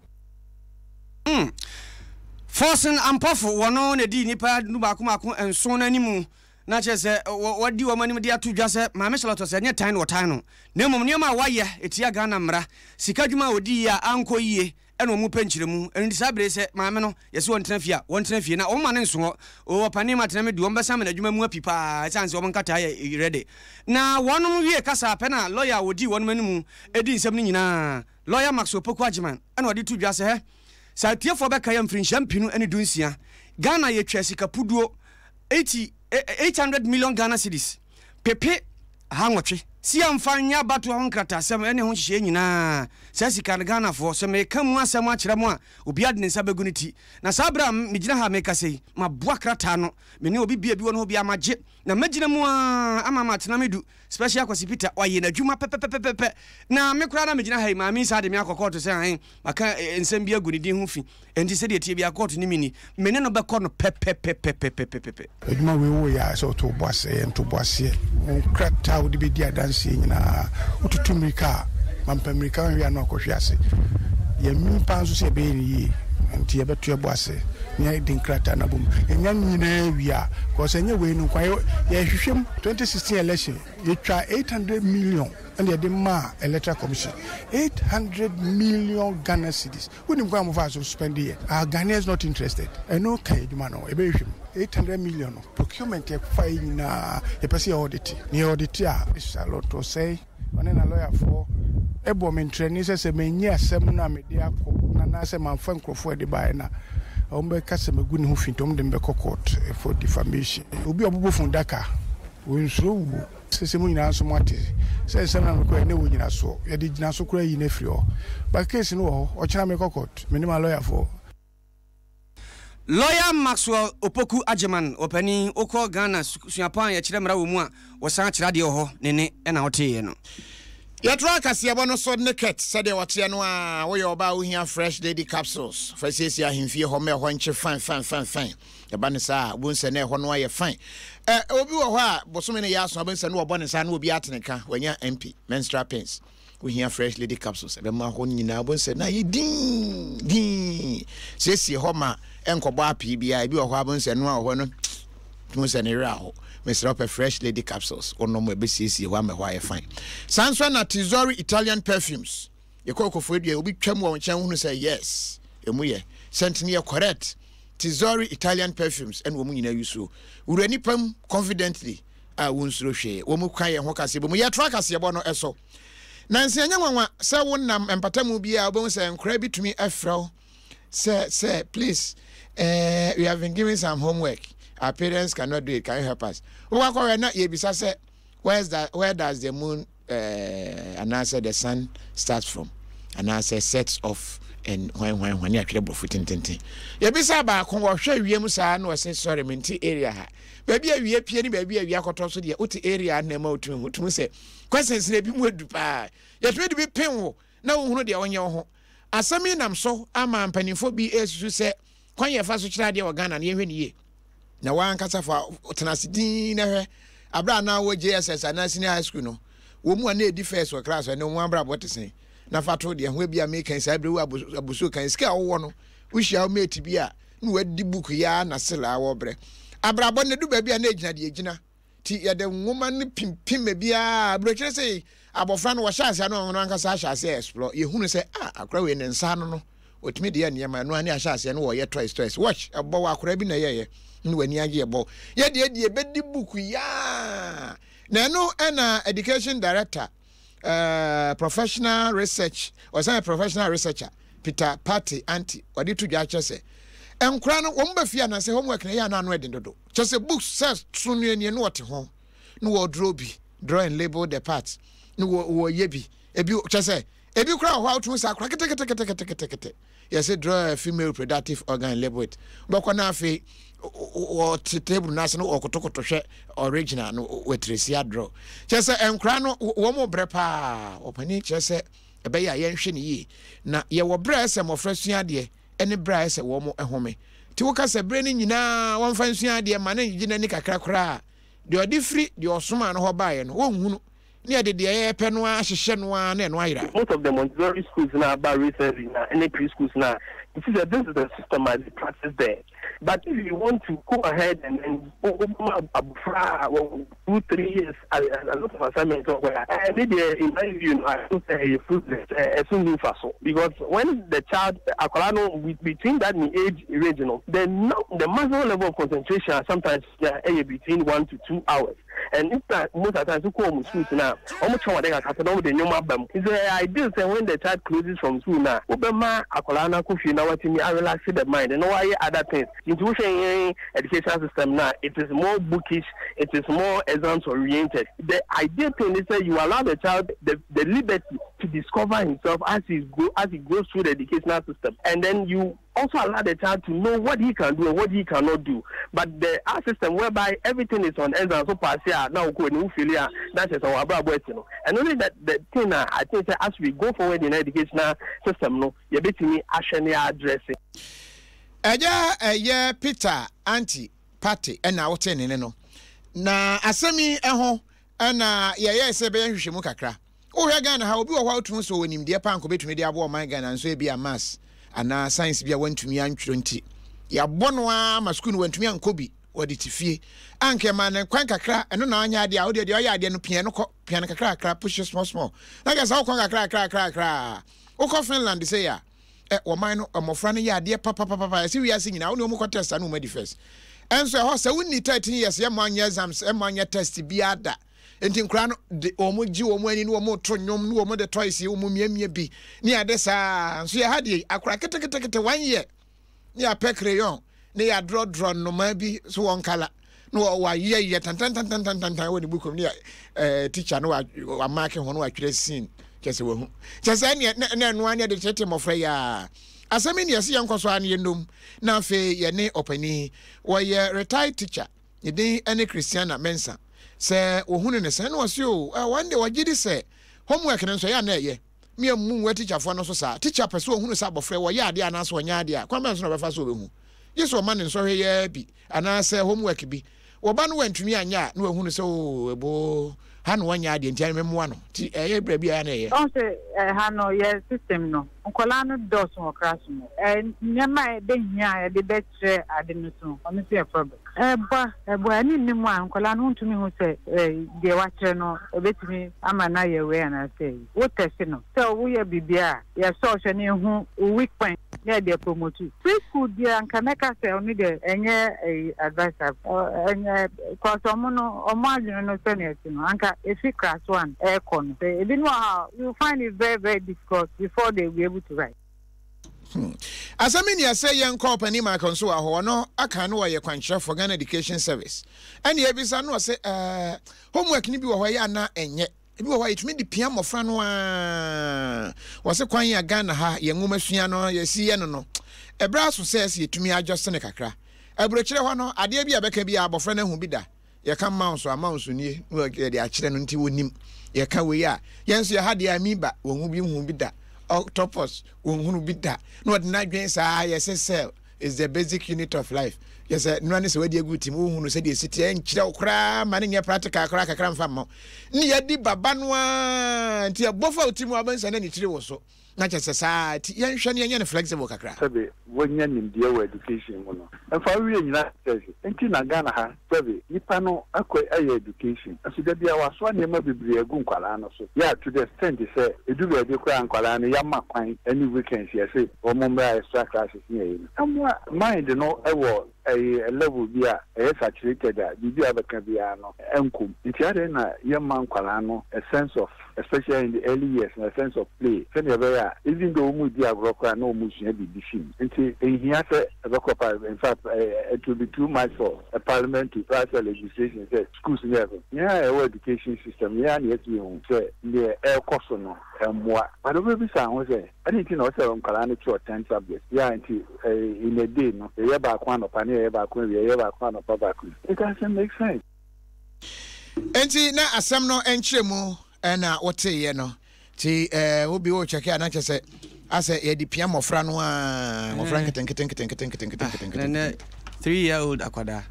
Hmm. Forson Ampofo, wɔno na ɛdii nnipa dubaako mmaako nson no animu. Na kyerɛ sɛ, wɔadi wɔn anim de ato dwa sɛ Maame Charlotte Osei nyɛ tan na wɔtan no, na mmom nneɛma a wayɛ tia Ghana mmara, sika adwuma a ɔdiiɛ a ankɔ yie na wɔn pɛ nkyerɛmu. Ɛno nti saa berɛ yi sɛ maame no yɛse ɔntena fie a, wɔntena fie na wɔmma no nso hɔ. Oo ɔpanin Matena me du, wɔbɛsan ama no adwuma mu api pa ara ɛsiane sɛ wɔn nkataa yɛ yerɛ de. Na wɔnom wie kasa pɛ na lɔya a ɔdii wɔnom anim dii nsɛm no nyinaa, Lɔya Maxwell Opoku Agyemang, na ɔde to dwa sɛ, hɛ, sɛ atiefoɔ bɛkae a mfirinhyia mpenu ne dunsia, Ghana yɛtwaa sika puduo 80, 800 million Ghana cedis, pepe ahanwɔtwe. Si yɛmfa nyɛ abatoɔ ho nkrataasɛm ne ho nhyehyɛeɛ nyinaa. Saa sika no Ghanafoɔ, sɛ meka mu asɛm akyerɛ mo a, obiara de ne nsa bɛgu ne ti. Na saa berɛ a megyina ha a merekasa yi, maboa krataa no. Me ne obi bia bi wɔ no hɔ biara magye. Na mɛgyina mu ara ama matena me du. Special Kwasi Peter, wayɛ n'adwuma pɛpɛpɛpɛpɛ. Na me koraa na megyina ha yi, maame yi saa de me akɔ kɔɔto sɛ ahe, maka nsɛm bi agu ne din ho fi. Enti sɛdeɛ ɛteɛ biara kɔɔto ne me ni. Me ne no bɛkɔ no pɛpɛpɛpɛpɛpɛpɛ. Adwuma wei woyɛ a ɛsɛ woto wo bo ase, ɛyɛ ntoboaseɛ. Wo nkrataa a wode bɛdi adanseɛ nyinaa, wotutu mmirika a, mampa mmirika anhwɛ a na wakɔhwe ase. Yɛnwene paa nso sɛ yɛbɛyɛ no yie, nti yɛbɛto yɛn bo ase na yɛde nkrataa no abom. Yɛnya ne nyinaa wie a, because ɛnyɛ wei no nko ara, yɛhwehwɛ mu. 2016 election, yɛtwaa 800 million ɛna yɛde maa Electoral Commission, 800 million Ghana cedis. Wonim kwan a wɔfaa so spend yɛ? Are Ghanaians not interested? Ɛno ka yɛ adwuma no ho, yɛbɛhwehwɛ mu. 800 million no, procurement yɛfa yɛ nyinaa, yɛpɛ sɛ yɛ audit. Na yɛ audit a, Charlotte Osei, ɔne n'alɔyafoɔ bɔ me ntrɛni sɛ sɛ mannyi asɛm no a mede akɔ no anaasɛ mamfa nkurɔfoɔ a ɛde baeɛ no a, wɔbɛka sɛ magu ne ho fi nti wɔde me bɛkɔ court for defamation. Obi a ɔbobɔ fundaka, ɔnsuro wuo. Sese mo nyinaa nso moate sɛ nsɛm na mekɔɛ na ɛwɔ nyinasoɔ. Yɛde gyinaso koraa ayi no afiri hɔ. But case no wɔ hɔ. Ɔkyena mekɔ court. Me ne m'alɔyafoɔ. Lawyer Maxwell Opoku Agyeman, Ɔpanin, wokɔ Ghana suapɔn a yɛkyerɛ mmara wɔ mu a, wɔsan kyerɛ adeɛ wɔ hɔ, ne nne na woteeɛ no. Yɛtoa kaseɛbɔ no so ne Kurt sɛdeɛ ɔteɛ no ara, woyɛ ɔbaa a wohia fresh lady capsules fa siesie ahemfie hɔ ma ɛhɔ nkye fine fine fine fine. Ɛba no saa a, wobɛhu sɛ na ɛhɔ no ayɛ fine. Ɛ, obi wɔ hɔ a bosome no yɛ aso a wobɛhu sɛ na wɔbɔ ne nsa na obi ate ne ka, wanya MP, menstrual pains. Wohia fresh lady capsules, ɛbɛma hɔ nyinaa wobɛhu sɛ na ayɛ dinn dinn. Siesie hɔ ma ɛnkɔbɔ apee biara, ebi wɔ hɔ a wobɛhu sɛ ɛno a wɔ hɔ no tumi sɛ ne werɛ aho. Mesrɛ wo pɛ fresh lady capsules wonom ɛbɛsiesie hɔ ama ɛhɔ ayɛ fine. Saa nso na Tesori Italian perfumes. Yɛkɔ Koforidua obi twam wɔ wo nkyɛn wohunu sɛ yes, ɛmu yɛ. Scent no yɛ correct. Tesori Italian perfumes ɛna wɔn nyinaa yusuo. Wura nipa mu confidently a wonsuro hwee. Wɔn ka yɛn ho kaseɛbɔ mu. Yɛtra kaseɛbɔ no ɛso. Nansa ɛnyɛ nwanwa sɛ wonam mpatamu bi a wobɛhu sɛ nkora bi tumi frɛ wo sɛ sɛ please eh, we have been given some homework our parents cannot do it can you help us wokɔ akɔhwɛ na yɛbisa sɛ where's the, where does the moon eh, anaasɛ the sun starts from anaasɛ sets off and hwan hwan hwan ne atwerɛ borɔfo tententen yɛbisa baako wɔhwɛ wiem saa na ɔsɛ sorry mente area ha baabi a wie pie ne baabi a wia kɔtɔ so deɛ wote area na ɛma wotumi ho tumi sɛ questions na ebi mu adu paa yɛtumi de bi pin wo na wohunu deɛ wonyɛ wo ho. Asɛm yi nam so ama mpanimfoɔ bi resusu sɛ kwan yɛfa so kyerɛ adeɛ wɔ Ghana no yɛnhwɛ no yie. Na w'ankasa fa tena ase dinn na hwɛ aberɛ a na wɔ JSS anaa senior high school no wɔn mu a na ɛdi first wɔ class ɛne wɔn abrabɔ te sɛn na fa to deɛ ho ebi a meka saa berɛ wo abosuo kan sika a wowɔ no wohyia wo mate bi a na wadi book yi ara na sela wɔbrɛ abrabɔ no du baabi a na ɛgyina deɛ ɛgyina Nti yɛde nwoma no pimpim baabiara. Aburokyire sei, abɔfra no wɔhyɛ aseɛ no ɔno ankasa ahyɛ aseɛ explore. Yɛhunu sɛ ah akora wei ne nsa ano no ɔtumi de yɛ nneɛma ɛno ara ne ahyɛ aseɛ no wɔyɛ toys toys. Watch ɛbɔ wɔ akora bi na ɛyɛyɛ ne w'ani agye ɛbɔ. Yɛdeɛ deɛ ɛbɛdi book yaa. Na ɛno ɛna education director uh, professional research ɔsan yɛ professional researcher Peter Partey Anti ɔde to dwa akyerɛ sɛ nkora no wɔn ba fie anaasɛ homework na ɛyɛ anaa ano ɛden dodo. Kyerɛ sɛ books sɛ so no nie na wɔte ho na wɔdraw bi, draw and label the parts na wɔyɛ bi. Ebi kyerɛ sɛ ebi koraa wɔ hɔ a wotumi sɛ akora keteketeketekete. Yɛsɛ draw a female reproductive organ and label it. Wobɛkɔ na afei wɔte table no ase no wɔkotokoto hwɛ original no wɔatiresi adraw. Kyerɛ sɛ nkora no wɔn brɛ paa. Ɔpanin kyerɛ sɛ ɛbɛyɛ a yɛnhwɛ no yie. Na yɛwɔ berɛ a ɛsɛ mmɔfra sua adeɛ ne berɛ a ɛsɛ wɔn home. Nti woka sɛ berɛ no nyinaa wɔmfa nsua adeɛ mma no ngyegye n'ani kakra koraa a, deɛ ɔde firi deɛ ɔsomaa no hɔ baeɛ no, wɔnhunu, ne yɛde deɛ yɛpɛ no ara hyehyɛ no ara na ɛno ayera. Most of the Montessori schools na aba recently na ɛne pre-schools na you see sɛ this is the system a they practice there. But if you want to go ahead and then wobɛma abɔfra a wɔ two three years a a lot of assignments wɔ hɔ a ɛne deɛ in my view no I think sɛ ɛyɛ fruitless ɛso nni mfaso because when the child akwadaa no between that ne age range no the no the maximum level of concentration a sometimes nya ɛyɛ between 1 to 2 hours and if na most of the times wokɔ wɔn schools na wɔn kyerɛ wɔn ade kakra pɛ na wɔn de nnwom aba mu nti ɛyɛ ideal sɛ when the child closes from school na wobɛma akwadaa no akɔ fie na watumi a relax the mind na wayɛ other things. Nti wohwɛ yɛn education system no a, it is more bookish, it is more exams oriented. The ideal thing is sɛ you allow the child the the liberty to discover himself as he go as he goes through the educational system and then you also allow the child to know what he can do and what he cannot do. But the our system whereby everything is on exams, so pass a na wokɔ anim, wo fail a na kyerɛ sɛ w'abrabɔ asi no. Ɛno ne the the thing a I think sɛ as we go forward in our educational system no, yɛbɛtumi ahwɛ ne address. Ɛyɛ ɛyɛ Peter Anti Partey na wotee ne nne no. Na asɛm yi ho na yɛyɛe sɛ yɛbɛyɛ nhwehwɛmu kakra. Wohwɛ Ghana ha, obi wɔ hɔ a wotumi hu sɛ ɔwɔ nimdeɛ paa anka obetumi de aboa ɔman Ghana nso ebia maths anaa science bi a wantumi antwerɛ nti, yɛabɔ no ara ma sukuu no wantumi ankɔ bi, wɔde te fie. Anka ɛma no kwan kakra, ɛno na ɔnyɛ adeɛ a, wodeɛ deɛ ɔyɛ adeɛ no pia no kɔ, pia no kakra kakra, push it small small. Na kyerɛ sɛ wokɔ kakra kakra kakra kakra a, wokɔ Finland sei a, ɛ wɔman no mmɔfra no yɛ adeɛ papapapa ɛsɛ wiase nyinaa wo ne wɔn kɔ test a na wɔn adi first ɛnso ɛhɔ sɛ wonni 13 years yɛ mo anyɛ exams ɛmo anyɛ test biara da nti nkora no de wɔn gye wɔn ani ne wɔn to nnwom ne wɔn de toys wɔn miamia bi ne ade saa nso yɛ ha deɛ akora ketekete one year ne yɛapɛ crayon ne yɛadrɔdrɔ nnomaa bi so wɔn kala na wayɛyɛ tantantantantantan wɔ ne book mu ne ɛɛ teacher no wamaake ho no watwerɛ scene kyɛ sɛ wahu kyɛ sɛ ɛneɛ na ɛnoa ne ɛde tete mmɔfra yi a asɛm yi ne yɛse yɛnkɔ so a ne yɛnnom na afei yɛne ɔpanin wɔyɛ retired teacher ne din ne Christiana Mensah sɛ wɔhunu ne sɛn na wɔse o wɔn de wɔgye di sɛ. Homework no nso ɛyɛ a na ɛyɛ. Me ammu ngu atikyafoɔ no so saa. Tikya pɛ sɛ ɔhunu sɛ abɔfra yi ɔyɛ adeɛ anaasɛ ɔnyɛ adeɛ a, kwan bɛn so na ɔbɛfa so ɔbɛhu? Gye sɛ ɔma no nsɔhwɛ yi ara bi anaasɛ homework bi. Wɔba no wantumi anyɛ a, na wahunu sɛ oo eboo, ha na wanyɛ adeɛ nti ɛne memmoa no. Nti ɛyɛ berɛ bi a ɛyɛ a na ɛyɛ. Ɔhu sɛ ɛha no yɛ system no, nkwadaa no dɔɔso wɔ class mu. Nneɛma a ɛbɛhia a yɛde bɛkyerɛ ade no so, ɔno nso yɛ problem. Ɛboa, ɛboa. Ɛno nni mu a, nkwadaa no wontumi hu sɛ deɛ wakyerɛ no ɛbɛtumi ama no ayɛ wei anaasɛ ayi. Wo test no, sɛ woyɛ biribi a, yɛsɔ hwɛ na yɛhu wo weak point na yɛde apromote wo. Pre school deɛ anka mɛka sɛ ɔno deɛ ɛnyɛ ɛyi advisable. Ɛnyɛ, cause ɔmo no, ɔmo adwene no sɛnea ɛte no, anka ɛfi class one ɛrekɔ no, sɛ ebinom wɔ hɔ a, you find it very very difficult before they will be able to write. Hmm. Asɛm yi nea sɛ yɛnkɔ ɔpanin Michael nso wɔ hɔ, ɔno aka no ɔyɛ kwankyerɛfoɔ Ghana Education Service. Ɛne ebisa no ɔsɛ ɛɛ homework no bi wɔ hɔ ɛyɛ ana ɛnyɛ. Ebi wɔ hɔ a yɛtumi de pia mmɔfra no ara. Wɔse kwan a Ghana ha yɛn nwoma sua no yɛsi yɛ no no, ɛberɛ aso sɛ ɛsɛ yɛtumi adjust no kakra. Aburokyerɛ hɔ no, adeɛ bi a bɛka bi a abɔfra no ahu bi da. Yɛka mouse a mouse nie na yɛde akyerɛ no nti wɔnim. Yɛka wei a, yɛn nso yɛha deɛ amoeba wɔnhu bi nhu bi da. Octopus wɔnhunu bi da. Na wɔde n'adwene saa yɛse cell is the basic unit of life. Yɛ sɛ nora ne sɛ wadi agu tim wohu no sɛdeɛ ɛsi teɛ nkyerɛ wo koraa ma no nyɛ practical koraa kakra mfa mma ne yɛadi baba no ara nti ɛbɔ fa wo tirim a wobɛnsa na ne tiri wo so na kyɛ sɛ saa nti yɛnhwɛ ne yɛnyɛ no flexible kakra. Sɛbe wanya nimdeɛ wɔ education mu no mfa wo wie nyina sɛbe nti na Ghana ha sɛbe nipa no akɔ ayɛ education nso da biara wasoa nneɛma bebree agu nkwadaa no so yeah to the extent sɛ edu baabi koraa nkwadaa no yama kwan ɛne weekends yɛse wɔn mmra extra classes ne ɛyi no ɛmoa mind no wɔ ɛyɛ level bi a ɛyɛ saturated a biribi a wobɛka biara no ɛnkɔ mu nti adɛn na yɛmma nkwadaa no a sense of especially in the early years no a sense of play sɛnea ɛbɛyɛ a even though wɔn redi agorɔ koraa na wɔn resua biribi fi mu nti ɛnhia sɛ ɛbɛkɔ pa in fact it will be too much for a parliament to pass a legislation sɛ schools no yɛ yɛn a yɛwɔ education system yɛn a na yɛtumi hu sɛ deɛ ɛrekɔ so no ɛmmoa but wobɛbisa ho sɛ ɛne nti na ɔsɛ nkwadaa no kyerɛ 10 subjects yɛ nti in a day no yɛyɛ baako anɔpa ne yɛyɛ baako awia yɛyɛ baako anɔpa baako it doesn't make sense. Enti na asɛm no nkyerɛmu na woteeɛ no. Nti eh, wobi wo kyɛke a na kyɛ sɛ asɛ yɛde pia mmɔfra no a mmɔfra eh. nketenkete nketenkete nketenkete ah, nketenkete. Nɛ 3 year old akwadaa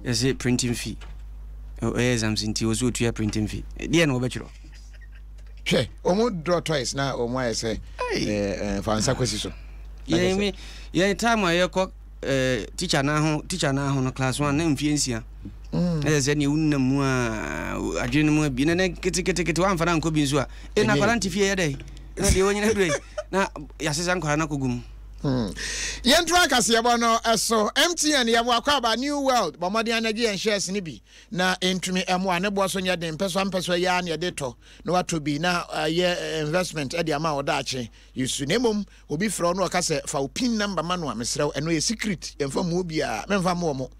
yɛsɛ printing fee ɛyɛ exams nti wɔ so otua printing fee deɛ na wɔbɛtwerɛ. Hwɛ wɔn draw toys na wɔn ayɛ sɛ ɛɛ fa nsa kɔsi so. Yɛn yɛn time a yɛkɔ Eh, teacher na ho teacher na ho no class one na mfie nsia. Mm. Ɛsɛ sɛ nea wonam mu a adwene no mu abi na ne ketekete wamfa no ankɔ bi nso a e na akwara nte fie yɛ dɛ na deɛ wɔnyina dure na yɛasesa nkwara no akɔgu mu. Hmm. Yɛnto akaseɛbɔ no so. MTN yɛwɔ akwaaba New World bɔ mmɔden anagye yɛn shares no bi na ɛntumi ɛmoa ne boɔ so nyɛ den mpɛsoa mpɛsoa yi ara na yɛde tɔ na watɔ bi na ayɛ investment de ama wo daakye yɛsu na mmom Obi frɛ wo na ɔka sɛ fa wo pin number ma no a, mesrɛ wo, ɛno yɛ secret, yɛmfa mma obiara, mɛmfa mma wɔn.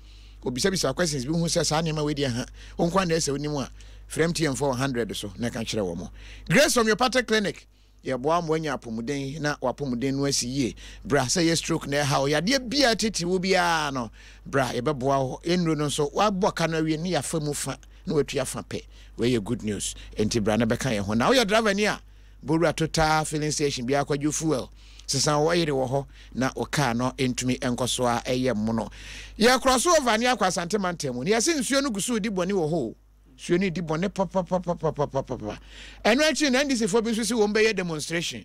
Obisabisa questions bi hu sɛ saa nneɛma wei deɛ ha, wo nko ara na ɛsɛ wonim a, frɛ MTN fo wɔ 100 so na ka kyerɛ wɔn. Grace Homeopathic Clinic, yɛboa wo ma woanya apɔmuden na w'apɔmuden no asi yie. Bra sɛ ɛyɛ stroke na ɛha wo, yadeɛ biara titiriw wo biara no, bra yɛbɛboa wo. Yɛn nnuro no nso, woabɔ ka no awie no yɛafa mu fa na woatua fa pɛ. Wei yɛ good news, enti bra na bɛka yɛn ho. Na woyɛ driver ni a, Bowura Total filling station biara kɔgye fuel, sesa wo ɔyere wɔ hɔ na wo kaa no ntumi nkɔ so ara ɛyɛ mono. Yɛkorɔ so over ne akɔ Asante mantam mu na yɛse nsuo no gu so redi bɔne wɔ hɔ o. Nsuo no redi bɔne papapapapapapa. Ɛno akyi no NDC foɔ bi nso se wɔn bɛyɛ demonstration,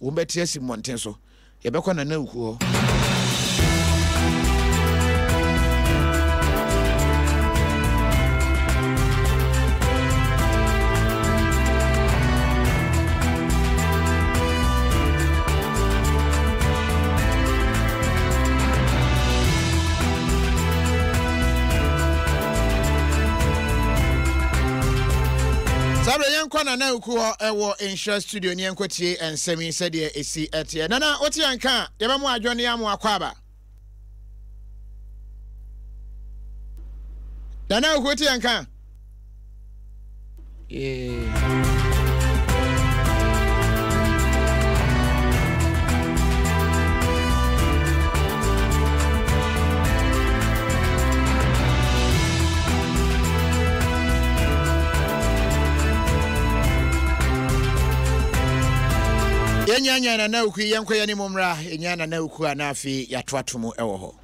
wɔn bɛte asi mmɔnten so. Yɛbɛkɔ Nana Wuku hɔ. Saa berɛ yɛnkɔ Nana Wuku hɔ ɛwɔ Nhyira studio ne yɛnkɔtie nsɛm yi sɛdeɛ ɛsi ɛteɛ. Nana wote yɛn nka a, yɛbɛmo adwo ne amo akɔ aba. Nana Wuku wote yɛn nka a? Yeah. Yɛnya nya Nana Oku yi, yɛnkɔ yɛn anim mmra. Yɛnya Nana Oku a na afei yɛato ato mu wɔ hɔ.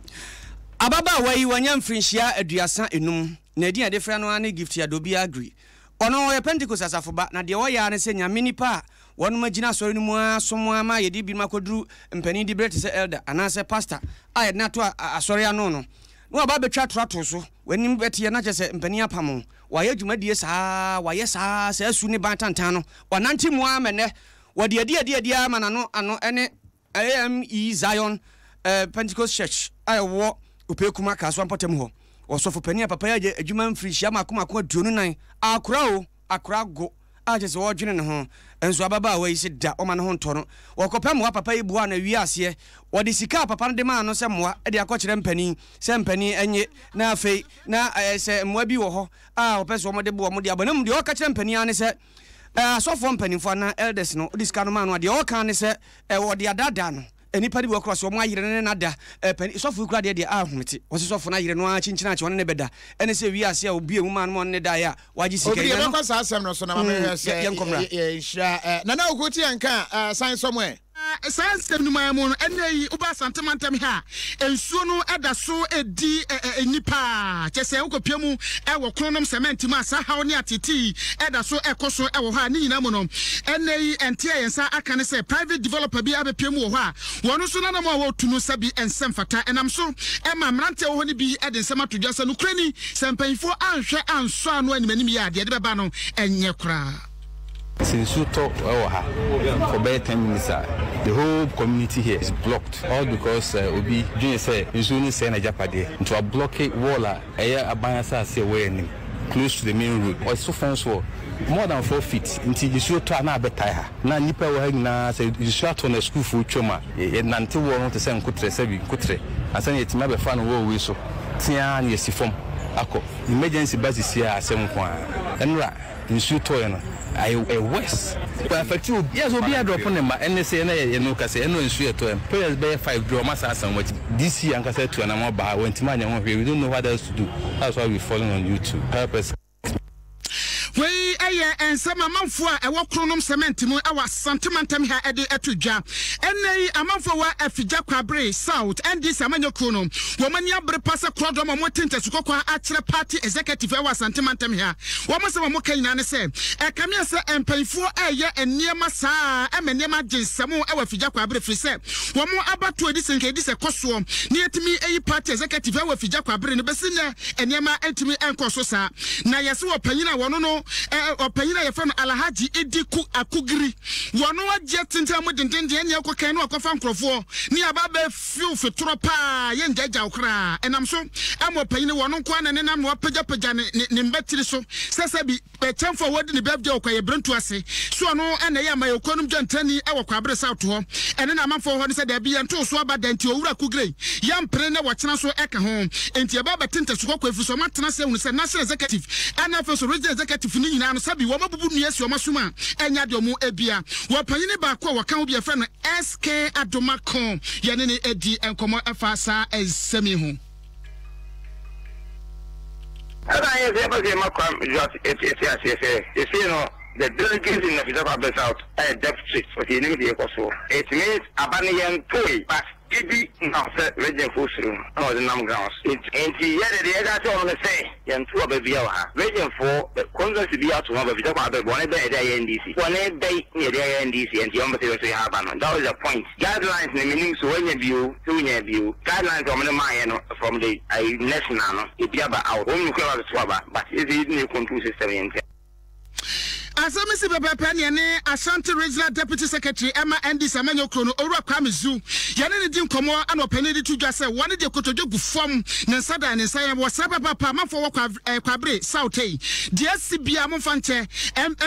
Ababaawa yi wanya mfirinhyia 35, na edin a yɛde frɛ no ara ne Gifty Adobi Aggrey. Ɔno ɔyɛ Pentekoste asafo ba, na deɛ ɔyɛ ara ne sɛ Nyame nipa a wɔnom agyina asɔre no mu ara som ara ma yɛde binom akɔduru mpanin diberɛ te sɛ elder anaasɛ pastor a yɛde no ato asɔre ano no, na waba abɛtwa atorɔtoo so, w'anim bɛteɛ na kyerɛ sɛ mpanin apam wo. Wayɛ dwumadie saa ara, wayɛ saa ara, saa su ne ban tantan no, wanante mu ara ma ɛnnɛ, wɔde adi adi adi ara ma n'ano ano ne AME Zion Pentecost Church a ɛwɔ Opekuma, Kasoa mpɔtam hɔ. Ɔsɔfo panin a papa yi ayɛ adwuma mfirinhyia mmaako mmaako 24, akora o, akora go, a kyerɛ sɛ ɔredwene ne ho. Nso ababaawa yi se da ɔma ne ho ntɔ no. Wɔkɔpɛ mmoa papa yi boaa no awie aseɛ. Wɔde sika a papa no de maa no sɛ mmoa de akɔkyerɛ mpanin sɛ mpanin nnye na afei na sɛ mmoa bi wɔ hɔ a wɔpɛ sɛ wɔde boa wɔn de aba. Na mmom deɛ ɔka kyerɛ mpanin ara ne sɛ asɔfoɔ mpanimfoɔ anaa elders no wode sika no maa no a, deɛ ɔka ne sɛ wɔde adaadaa no. Nnipa no bi wɔ koraa sɛ wɔn ayere no ne no ada. Panin, sɔfo yi koraa deɛ deɛ ahomete. Wɔse sɔfo no ayere no ara kyinkyin akye ɔne no bɛda. Ɛne sɛ wiase a obue mu maa no ma ɔne no daeɛ a wagye sika Obi yi. Na ɛno. yɛbɛkɔ saa asɛm no so na ma menhwɛ Mm, sɛ yɛnkɔ mmra. yɛ nhyira. Nana Oku te yɛn nka a, san sɔ mu ɛ. Saa nsɛm no mu ara mu no, ɛnnɛ yi woba Asante mantam ha a, nsuo no da so di nnipa. Kyerɛ sɛ wokɔpia mu wɔ Kronom cement mu a, saa haw ne ateetee yi da so kɔ so wɔ hɔ a, ne nyinaa mu no, ɛnnɛ yi ɛnte a yɛn nsa aka ne sɛ private developer bi abɛpia mu wɔ hɔ a, wɔn nso nananom a wɔretu no nsa bi nsɛ mfata. Ɛnam so ma mmeranteɛ wɔ hɔ no bi de nsɛm ato dwa sɛ nokorɛ ni, sɛ mpanyinfoɔ anhwɛ ansɔ ano animanim yie a, deɛ ɛde bɛba no nyɛ koraa. Sɛ nsuo tɔ wɔ ha for bɛyɛ ten minutes a, the whole community here is blocked all because obi dwene sɛ nsuo no sɛe n'agyapadeɛ nti wa blocke wall a ɛyɛ aban asase a ɛwɔ yɛn anim close to the main road. Ɔso fence wall more than 4 feet nti nsuo tɔ a na abɛtae ha na nnipa a ɛwɔ ha nyinaa sɛ nsuo atɔ na sukuufoɔ twam a yɛnante wall no te sɛ nkotrɛ sɛbi nkotrɛ ansa na yɛatumi abɛfa no wall wei so teaa na yɛasi fam akɔ. Emergency ba sisi a asɛm nko ara. Ɛnora. Nsuo tɔeɛ no ayɛ ɛyɛ worse. Ɛ affect obi yes obi adrop ne mma ɛne sɛ ɛna yɛ no kasa ɛno nsuo ɛtɔɛ no parents bɛyɛ 5 duru ɔmo asan asan ɔmo akyi DC ankasa atu anamɔ aba ha wantumi anyɛ ho hwee we don't know what else to do that's why we falling on you to help us. Wei yɛ nsɛm amanfoɔ a ɛwɔ Kronom Cement mu wɔ Asante mantam ha de to dwa. Ɛnnɛ yi amanfoɔ a wɔ Afigya Kwabre South NDC amanyɔ kuo no, wɔn ani abere pa sɛ korɔdɔm a wɔte ntasu kɔkɔɔ akyerɛ party executive wɔ Asante mantam ha. Wɔn asɛm a wɔka nyinaa ne sɛ, ɛkame ayɛ sɛ mpanyimfoɔ reyɛ nneɛma saa ara ma nneɛma agye nsam wɔ Afigya Kwaabere firi sɛ wɔn abatoɔ a ɛdi sɛ nka ɛdi sɛ kɔ soɔ na yɛtumi ayi party executive wɔ Afigya Kwaabere no bɛsi nnɛ nneɛma ntumi nkɔɔ so saa. Na yɛse ɔpanyin a wɔno no ɔpanyin a yɛfrɛ no Alhaji Idi Akugiri wɔno agye atenten mu dendenden ɛne ɛkɔ kan no akɔfa nkurɔfoɔ ne aba abɛ Few fetorɔ paa yɛ ngyaagyaa wo koraa ɛnam so ama ɔpanyin no wɔno nkoaa na nenam na wapagyapagya ne ne ne mba tiri so sɛ sɛ bi kyɛmfo a wɔdi ne birthday wɔ kwayɛ brentu ase so ɔno ɛna ɛyɛ amayɛkuo nom dwantrani ɛwɔ kwabere south hɔ ɛne na amanfoɔ hɔ ne sɛ daabi yɛntoo so aba da nti owura Kugrey yɛmpere na wɔkyena so ɛka ho nti ɛba abɛte ntasu kɔkɔɔ ɛfiri sɛ ɔmo atena ase ahunu sɛ national executive ɛna afei so regional executive no nyinaa no sɛbi wɔn abubu nnua asi wɔn asom a ɛnyɛ adeɛ ɔmo ebia wɔ panyini baako a wɔka ho bi ɛfrɛ no SK Adomako, yɛne no adi nkɔmmɔ ɛfa saa nsɛm yi ho. Ɛna yɛ sɛ yɛpɛ sɛ yɛma Kwame Duarte te aseɛ sɛ seesei no the delegates in Nafisa Kwabena South ayɛ deficit ɔte yɛnim deɛ ɛkɔ soɔ it means aba no yɛntoe but gyidi na sɛ region foɔ suro no na ɔde nam grounds nti yɛ de deɛ yɛka kyerɛ wɔn ne sɛ Yɛnto aba biara wɔ ha. Region foɔ constituency biara ato ho aba firi sɛ kwan bɛn bɔne bɛn na yɛde ayɛ NDC? Bɔne bɛn na yɛde ayɛ NDC ɛnti wɔn pɛ sɛ yɛn nso yɛha aba no? That was the point. Guidelines no mennim sɛ wɔanya bi o sɛ wonyaa bi o. Guidelines a wɔn de maaeɛ no from the ayi national no ebi aba out. Wɔn mu kura ba bɛto aba but yɛsɛ yɛdi na yɛ control system yɛn nti. Asɛm yi si pɛpɛɛpɛ ne ɛne Ashanti Regional Deputy Secretary ɛma NDC amanyɔ kuro no, Owura Kwame Zu. Yɛne no di nkɔmmɔ ɛna ɔpanin de to dwa sɛ wɔne deɛ kotodwe gu fam, ne nsa da ne nsa yɛn wɔ saa papaapa amanfoɔ wɔ eh, Kwabere South yi. Deɛ asi biara momfa nkyɛ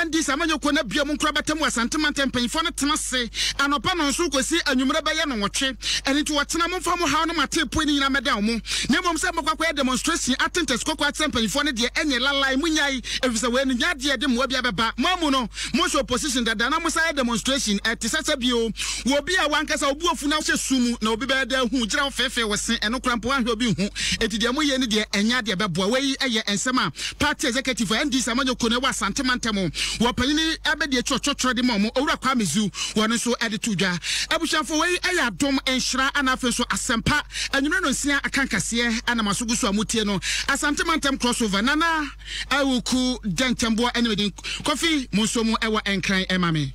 NDC amanyɔ kuo no abue mu nkorabata mu Asante mantam mpanyinfoɔ no tena ase anɔpa nnɔnson kɔsi anwummerɛ bɛyɛ nnɔnwɔtwe. Ɛno nti ɔkyena momfa mo haw ne mo ateepoe no nyinaa mmɛdan wɔn, na mmom sɛ mobɛkɔ akɔyɛ demonstration ate ntɛsi kɔkɔɔ akyerɛ mpanyimfoɔ no deɛ, ɛnyɛ lalai, monnyae, efisɛ wei no nyɛ adeɛ a ɛde mmoa biara bɛba. Mo amu no, mo hyɛ opposition dada na mo san yɛ demonstration, ɛte sɛ sɛ bio wɔ obi a wankasa wo bo afu na wohyɛ sum mu na obi bɛyɛ dɛ ahu wo gyina hɔ feefee wo se, ɛno koraa mpo woanhwɛ obi nhu. Enti deɛ moyɛ no deɛ ɛnyɛ adeɛ ɛbɛboa. Wei yɛ nsɛm a party executive a NDC amanyɔkuo no ɛwɔ Asante mantam wɔ panyini abɛdiakyi ɔtwɔtwerɛ de ma wɔn, Owura Kwame Zu, wɔn nso de to dwa. Abusuafoɔ wei yɛ Adom, Nhyira ɛna afei nso Asɛmpa anwummerɛ nonsia akankaseɛ ɛna mo aso gu so a motie no. Asante mantam crossover Nana Awuku Dɛnkyɛmboɔ ɛne me din Kofi monso mu ɛwɔ Nkran ɛma me.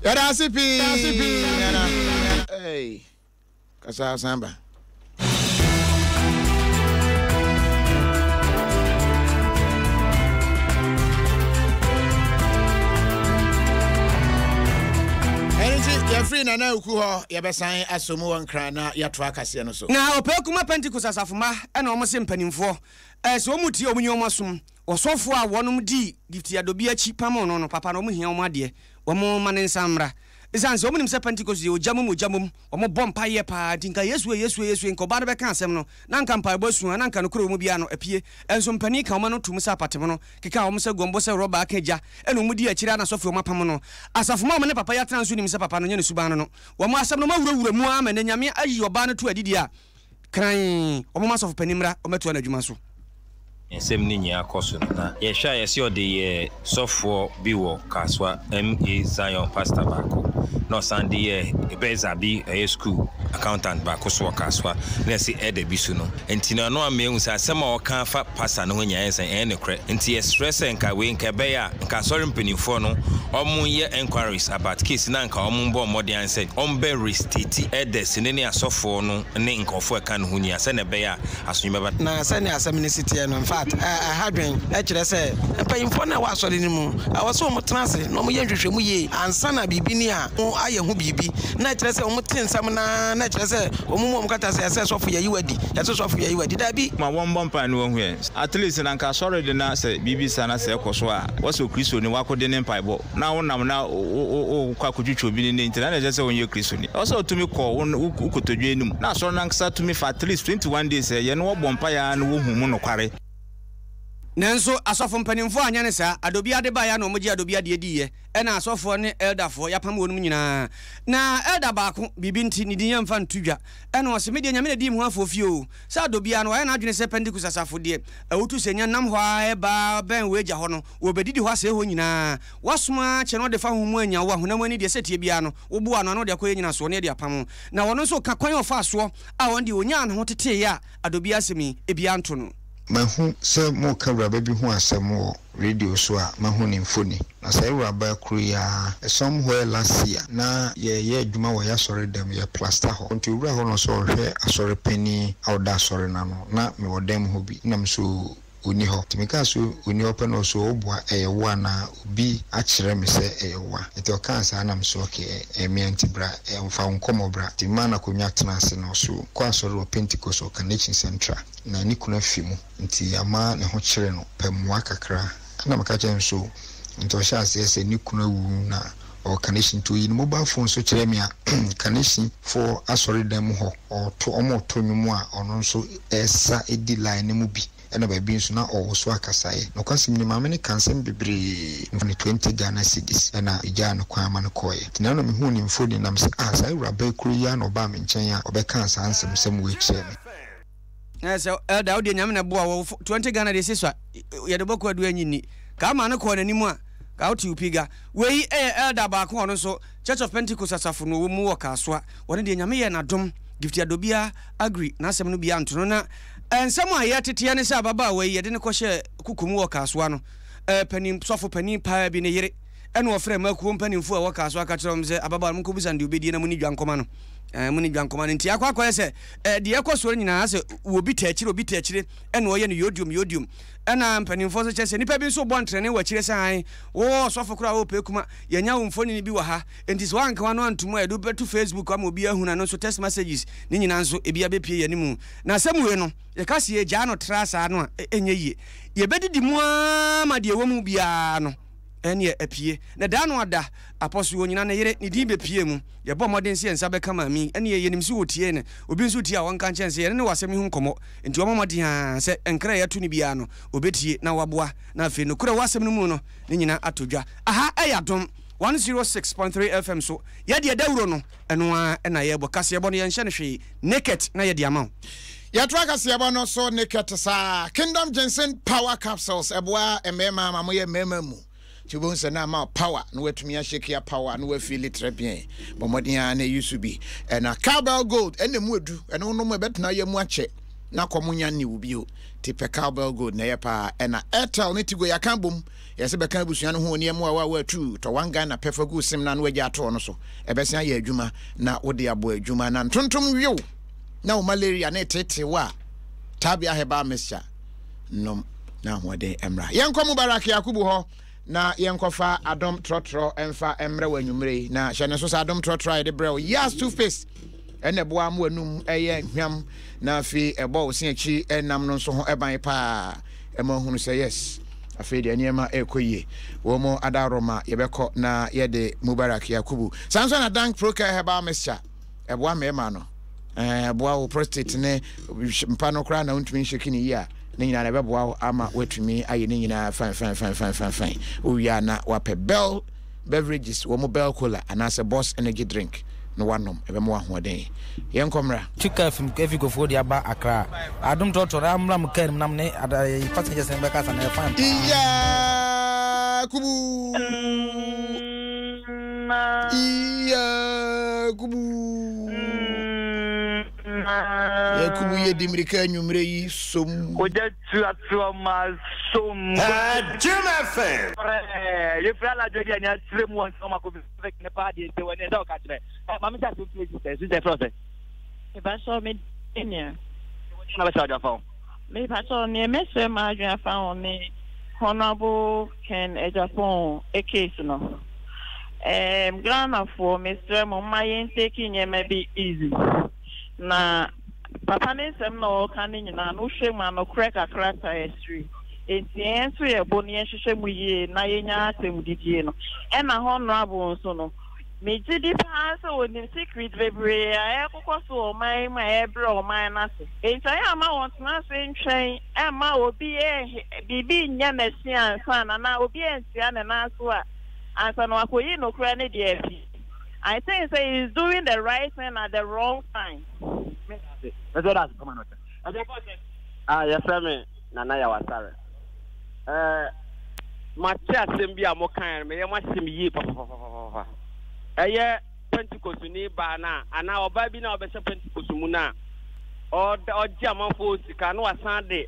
Yɛda ase pii Nana. Hey. Kasa san ba. Ɛno nti yɛfiri Nana Awuku hɔ yɛbɛsan asɔ mu wɔ Nkran na yɛatoa akaseɛ no so. Na Ɔpɛɛkuma Pentekoste asafomma na wɔn se mpanimfoɔ eh, sɛ wɔn tie wɔn nyi wɔn asom. Ɔsɔfoɔ a wɔnom dii Gifty Adobi akyi pamoo no no, papa no wɔn hia wɔn adeɛ, wɔn ma ne nsa mmra. Esiane sɛ wɔnim sɛ Pentekoste yɛ ogya mom ogya mom, wɔbɔ mpaeɛ paa nti, nka Yesu e, Yesu e, Yesu e, nka ɔbaa no bɛka asɛm no, na anka mpaebɔ asu a, na anka nokorɛ wɔ mu biara no, apue. Nso mpanin ka wɔn ano toom sɛ apatem no, kekaa wɔn sɛ guambo sɛ rɔba aka gya, ɛna wɔn dii akyire ara na sɔfo a wɔapam no. Asafo mma a wɔne papa yi atena nso nim sɛ papa no nyɛ ne suban no no. Wɔn asɛm no wɔawurawura mu ara ma ɛnnɛ Nyame ayi ɔbaa no to adidie a, Krann, wɔmma sɔfo panin mmra ɔmmɛtoa n'adwuma so. Nsɛm no nyinaa kɔ so no na yɛhwɛ a yɛse ɔde yɛɛ sɔfoɔ bi wɔ Kasoa MA Zion pastor baako na ɔsan de yɛɛ Ebenezer bi ɔyɛ school accountant baako so wɔ Kasoa na yɛse elder bi so no nti no ɛno ama yɛahu sɛ asɛm a ɔka afa pastor no ho nyinaa ɛyɛ sɛn ɛyɛ nokorɛ nti yɛsrɛ sɛ nka wei nka ɛbɛyɛ a nka asɔre mpaninfoɔ no ɔmo nyɛ enquiries about case no a nka ɔmo mbɔ mmɔden an sɛ ɔmo bɛ restate elders no ne asɔfoɔ no ne nkorɔfoɔ a ɛka ne ho nyinaa sɛnea ɛbɛyɛ a asomdwie bɛba. Na sɛnea asɛm no si teɛ no, in fact, ɛha adwene. Ɛkyerɛ sɛ, mpanyimfoɔ no a ɛwɔ asɔre no mu, ɛwɔ sɛ wɔtena ase na wɔyɛ nhwehwɛmu yie ansa na biribi ni a wɔayɛ ho biribi. Na ɛkyerɛ sɛ wɔte nsɛm no ara na ɛkyerɛ sɛ wɔn mu wɔn kata sɛ ɛsɛ sɔfo yɛyi wo adi, ɛsɛ sɔfo yɛyi wo adi. Dabi! Ma wɔmbɔ mpae na wɔahu yɛn. At least na nka asɔre de na sɛ biribi saa na sɛ ɛkɔ so a, wɔsɛ Okristoni wakode ne mpaebɔ na wonam na wokɔ akotwitwa obi ne ne nti na na ɛkyerɛ sɛ wonyɛ Kristoni. Ɛwɔ sɛ wotumi kɔ wo kotodwe anim na asɔre no ankasa tumi fa at least 21 days ɛyɛ na wɔbɔ mpae ara na wɔhu mu nokware. Nanso asɔfo mpanimfoɔ anyɛ no saa, adobia de baeɛ a na wɔgye adobia deɛ diiɛ, ɛna asɔfoɔ ne elderfoɔ, yɛapam wɔnom nyinaa. Na elder baako, biribi nti, ne din yɛmfa nto dwa, ɛna ɔse, Me deɛ Nyame na dii me ho afofie o, Sɛ adɔ biara no, wayɛ n'adwene sɛ Pentekoste asafo deɛ, awutu sɛ nya nam hɔ ara ɛba bɛn w'agya hɔ no, wɔbɛdidi hɔ asɛe hɔ nyinaa. Woasom ara kyɛ na ɔde fa honhom mu anya wo a honam ani deɛ sɛ ɛteɛ biara no, woboa ano a na ɔde akɔyɛ nyinasoɔ na ɛde apam wo. Na ɔno nso reka kwan a ɔfaa soɔ a ɔno deɛ ɔnyaa ne ho teteeɛ a adɔ biara asɛm yi, ebiara nto no. Mahu sɛ moreka awuraba bi ho asɛm wɔ radio so a mahu ne mfoni. Na saa awuraba koro yi ara, somewhere last year, na yɛreyɛ adwuma wɔ y'asɔre dɛm, yɛ plaster hɔ. Nti owura hɔ na ɔsɛ ɔhwɛ asɔre panin a ɔda asɔre no ano. Na mewɔ dan mu hɔ bi, na me nso ɔnni hɔ. Nti mekaa sɛ ɔnni hɔ pɛ na ɔse ɔboa, ɛyɛ wo anaa? Obi akyerɛ me sɛ ɛyɛ wo a. Nti ɔkaa saa na me se okay, ɛyɛ me a nti bra, fa wo nkɔmmɔ bra. Nti memaa no akonnwa tenaa ase na ɔse ɔkɔ asɔre wɔ Pentecost wɔ Carnation Central. Na ne kunu afi mu nti ama ne ho kyere no pɛ mmoa kakra. Ɛna meka kyerɛɛ no so nti ɔhyɛɛ aseɛ sɛ ne kunu awu na ɔwɔ Kanehyi nti ɔyii ne mobile phone so kyerɛɛ me a Kanehyi foɔ asɔredan mu hɔ ɔɔto ɔmo ɔɔto nnwom a ɔno nso ɛɛsa di line no mu bi ɛna baabi nso na ɔɔwoso akasaeɛ. Nokwasɛm ni maame no ka nsɛm bebree mfa no 20 Ghana cedis ɛna megyaa no kwan ma no kɔeɛ. Nti na na mehuu ne mfoni na mese ah saa awuraba yi koro yi ara na ɔbaa me nkyɛn a ɔbɛkaa saa nsɛmsɛm wei kyerɛɛ me. Na sɛ elder wo deɛ nyame na boa wɔ 20 Ghana deɛ sesua yɛde bɔkɔ adu anyi nni ka ama no kɔɔ n'anim a ka wote wo piga wei ɛyɛ elder baako ɔno nso Church of Pentecost asafo no ɔwɔ mu wɔ Kasoa ɔno deɛ nyame yɛ n'adom Gift Adobia agri n'asɛm no bi anto no na nsɛm a yɛteteɛ ne sɛ ababaawa yi yɛde no kɔhyɛ kuku mu wɔ Kasoa no panin sɔfo panin paa bi ne yere ɛna ɔfrɛ mmakuo mpanimfoɔ a ɛwɔ Kasoa ka kyerɛ wɔn sɛ ababaawa no monkɔbisa no deɛ ɔbɛdie na moni dwa nkɔma no moni dwa nkɔma no nti akɔ akɔyɛ sɛ Eh, deɛ ɛkɔ soɔ no nyinaa sɛ obi ta akyire, obi ta akyire, ɛna ɔyɛ no yodiom, yodiom. Ɛna mpanimfoɔ nso kyerɛ sɛ nnipa bi nso bɔ ntrɛne wɔ akyire sɛ ae, wo ɔsɔfo koraa a wopɛ kuma, yɛanya wo mfonini bi wɔ ha, enti sɛ woanka w'ano anto mu a yɛde wo bɛto Facebook ama obi ahunu, ɛno nso text messages ne nyinaa nso ebi abɛpue yɛn anim. Na asɛm wei no, yɛka sɛ yɛgyaa no tra saa no a, ɛnyɛ yie. Yɛbɛdidi mu ara ma deɛ ɛwɔ mu biara no. Ɛneɛ apue. Na daa no ada, Apostle Onyina ne yere, ne din bɛpuee mu. Yɛbɔɔ mmɔden sɛ yɛn nsa bɛka maame yi. Ɛneɛ yɛnim sɛ ɔtiee no. Obi nso tie a ɔnka nkyerɛ no sɛ yɛne no wɔ asɛm yi ho nkɔmmɔ. Enti ɔmmɔ mmɔden ara sɛ nkra a yɛato no biara no, ɔbɛtie na waboa. Na afei nokorɛ wɔ asɛm no mu no, ne nyinaa atɔ dwa. Aha yɛ Adom 106.3 FM so. Yɛdeɛ dawuro no, ɛno ara na yɛrebɔ. Kaseɛbɔ no, yɛnhyɛ no hwee. Naked na yɛde ama wo. Yɛtoa kaseɛbɔ no so naked saa. Kingdom Ginseng Power Capsules ɛboa mmarima ma moyɛ mmarima mu. Nti wobɛhu sɛ na ama wo power na woatumi ahyɛki apower na woafeeli trɛ bien. Bɔ mmɔden ara na yi so bi. Ɛna Cowbell Gold ɛna emu edu. Ɛno wonom ɛbɛtena yɛ mu akyɛ na kɔm nya nni wo bio. Nti pɛ Cowbell Gold na ɛyɛ paa. Ɛna Airtel ne Tigo yɛaka abom. Yɛse bɛka abusua no ho oni ɛmoa wo a woatu tɔ one Ghana pɛ fa gu sim no ano agya ato ɔno so. Ɛbɛsen ayɛ adwuma na wode abɔ adwuma. Na ntontom wew na wo malaria ne tetee wo a, Tabia Herbal Mixture nom na ahoɔden mmra. Yɛnkɔ Mubarak Yakubu hɔ na yɛnkɔfa adom trɔtrɔ mfa mmerɛ wɔ anwummere yi. Na hyɛ ne nso sɛ adom trɔtrɔ a yɛde brɛ wo Yas toothpaste ɛna ɛboa mo anum ɛyɛ hwam na afei ɛbɔ wo se akyi ɛnam no nso ho ban paa. Ɛma ohunu sɛ yes afei deɛ nneɛma ɛrekɔ yie. Wɔn mu adaworoma yɛbɛkɔ na yɛde Mubarak Yakubu. Saa nso na Dank Procare Herbal Mixture ɛboa mmarima no. Ɛboa wo prostate ne mpa no koraa na wontumi nhyɛki ne yie a ne nyinaa na ɛbɛboa wo ama woatumi ayɛ ne nyinaa fine fine fine fine fine fine. Wowie a na wapɛ Bell Beverages, wɔn Bell Cola anaasɛ Boss Energy Drink na woanom, ɛbɛma wo ahoɔden. Yɛnkɔ mmra. Tu kaa fi efi Kofoɔ de aba Accra. Adom trɔtrɔ na mmra mo kaa no mu na mo ne ada eh, passengers no bɛkasa na ɛyɛ fine paa. Yakubu. Yakubu. Yakubu yɛ di mmirika anwummerɛ yi som. Ogya tuatua ma som. Jim FM. Yɛfiri anadwo deɛ nea kyerɛ mu wɔn sɛ ɔma kofi ne paa deɛ nti wɔne ɛsɛ ɔka kyerɛ. Maame sɛ asɛm fie sisɛ sisɛ frɛ sɛ. Mepakyɛw me nua. Na bɛsɛ adwa fa ho. Mepakyɛw neɛ mɛsrɛ m'adwene afa ho ne Honourable Ken Agyapong case no. Ɛɛm Ghanafoɔ mesrɛ mo mma yɛn take nneɛma bi easy. Na papa ne nsɛm na ɔreka no nyinaa no wohwɛ mu a nokorɛ kakra taa akyire. Enti yɛn nso yɛ bo no yɛnhwehwɛ mu yie na yɛnya asɛm didie no. Ɛna Honourable nso no megye di paa sɛ ɔnim secret bebree a ɛrekokɔ so wɔ ɔman yi mu a ɛrebrɛ ɔman no ase. Enti ɛyɛ a mma wɔntena ase ntwɛn mma obi nhe biribi nyɛ n'akyi ansa na anaa obi antia ne nan so a ansa na wakɔyi nokorɛ no deɛ afi. I think sɛ he is doing the right thing at the wrong time. Ah, yɛfrɛ me Nana Yawasare. Eh, mate asɛm bi a mokaeɛ no, meyɛ mo asɛm yie papapapapapa. Ɛyɛ Pentekostni baa no a, anaa ɔbaa bi no a ɔbɛhyɛ Pentekost mu no a, ɔda ɔgye amanfoɔ sika na wasan de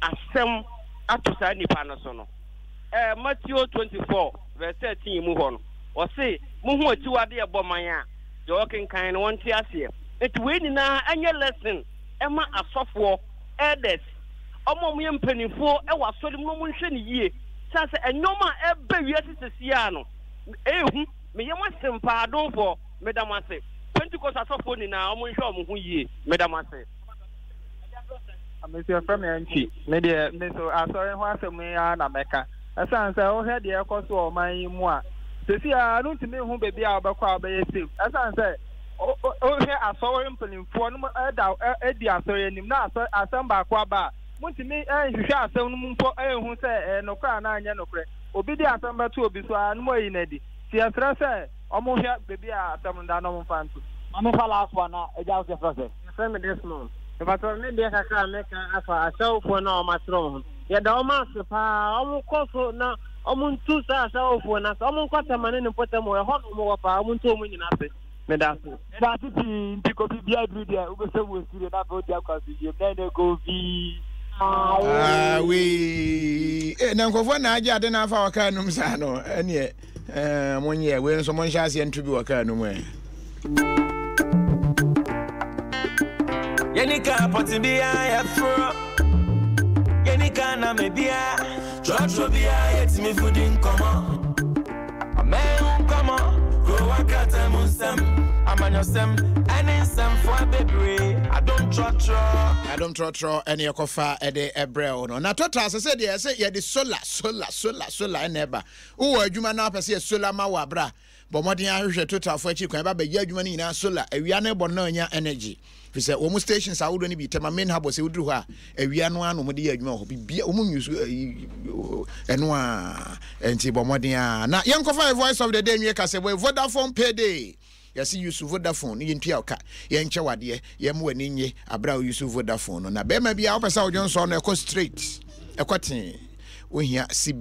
asɛm ato saa nipa no so no. Eh, Matthew 24 verse 13 mu hɔ no, ɔse, mohu akyiwade ɛbɔ man a, deɛ ɔkenkan no wɔnte aseɛ. Nti wei nyinaa ɛnyɛ lesson ɛma asɔfoɔ, elders, ɔmo a wɔyɛ mpanimfoɔ ɛwɔ asɔre mu na wɔn nhwɛ no yie. Sane sɛ nneɛma a ɛba wiase sɛsi a no, ɛyɛ hu. Me yam asen paa adomfoɔ meda mo ase Pentecost asɔfoɔ nyinaa ɔmo nhwɛ ɔmo ho yie meda mo ase. Me nso yɛfrɛ me Antwi. Me deɛ me so asɔre ho asɛm yi ara na mɛka. Ɛsiane sɛ wohwɛ deɛ ɛkɔ so wɔ ɔman yi mu a, sɛsi ara no ntumi nhu baabi a wobɛkɔ a wobɛyɛ safe. Ɛsiane sɛ wohwɛ asɔre mpanimfoɔ no da di asɔre anim na asɔre asɛm baako aba a, montumi nhwehwɛ asɛm no mu mpo nhu sɛ ɛyɛ nokorɛ anaa ɛnyɛ nokorɛ. Obi de asɛm bɛto obi so ara na moayi no adi. Nti yɛsrɛ sɛ wɔnhwɛ baabi a asɛm no da na wɔmfa nto. Ma me fa last one na agya wo sɛ frɛ sɛ. Yɛfrɛ me Desmond. Mepakyɛw me deɛ kakra a mɛka afa ahyɛwofoɔ no a wɔn akyerɛ wɔn ho no, yɛda wɔn ase paa, wɔn nkɔ so na wɔn ntu saa ahyɛwofoɔ no ase, wɔn nkɔ Tema ne ne mpɔtam hɔ, ɛhɔ na wɔn wɔ paa, wɔn ntu wɔn nyina ase. Meda ase. Meda ase pii nti Kofi bia duru deɛ wobɛsɛ mu wɔ studio na afei wode akɔ asomdwie mu na ɛnɛ Kofi. Awii eh, na nkurɔfoɔ na agye ade no afa wɔ kaa nom saa no ɛneɛ eh, monyɛ wei nso monhyɛ aseɛ nto bi wɔ kaa no mu ɛ. Yɛni kaa pɔte biara yɛforɔ Yɛni kaa nama biara Trɔtrɔ biara yɛtumi fo di nkɔmmɔ Amɛn nkɔmmɔ Kurowa krataa mu nsɛm Amanyɔsɛm ɛne Asɛmfoɔ bebree, adom trɔtrɔ. Adom trɔtrɔ ɛne ɛkɔfa ɛde ɛbrɛ wo no. Na total sɛ sɛ deɛ ɛsɛ yɛde solar solar solar solar ɛna ɛba. Wowɔ adwuma na apɛ sɛ yɛ solar ma wo abra. Bɔ mmɔden ahwehwɛ totalfoɔ akyi kwan ɛba bɛyɛ adwuma no nyinaa solar. Awia no bɔ no na anya energy. Fi sɛ wɔn stations ahodoɔ no bi Tema main harbour sɛ woduru hɔ a awia no ara na wɔde yɛ adwuma wɔ hɔ. Bibia wɔn nyusu ɛno a nti bɔ mmɔden a na yɛnkɔfa yɛ voice of the day nwie kasɛbɔ Vodafone payday. Yɛse use Vodafone no yɛntua wo ka, yɛnkyɛ wo adeɛ, yɛmma w'ani nnye aberɛ a wo use Vodafone no. Na bɛrima biara wopɛ sɛ wo dwonsɔ no ɛkɔ straight, ɛkɔ tee, wohia CB.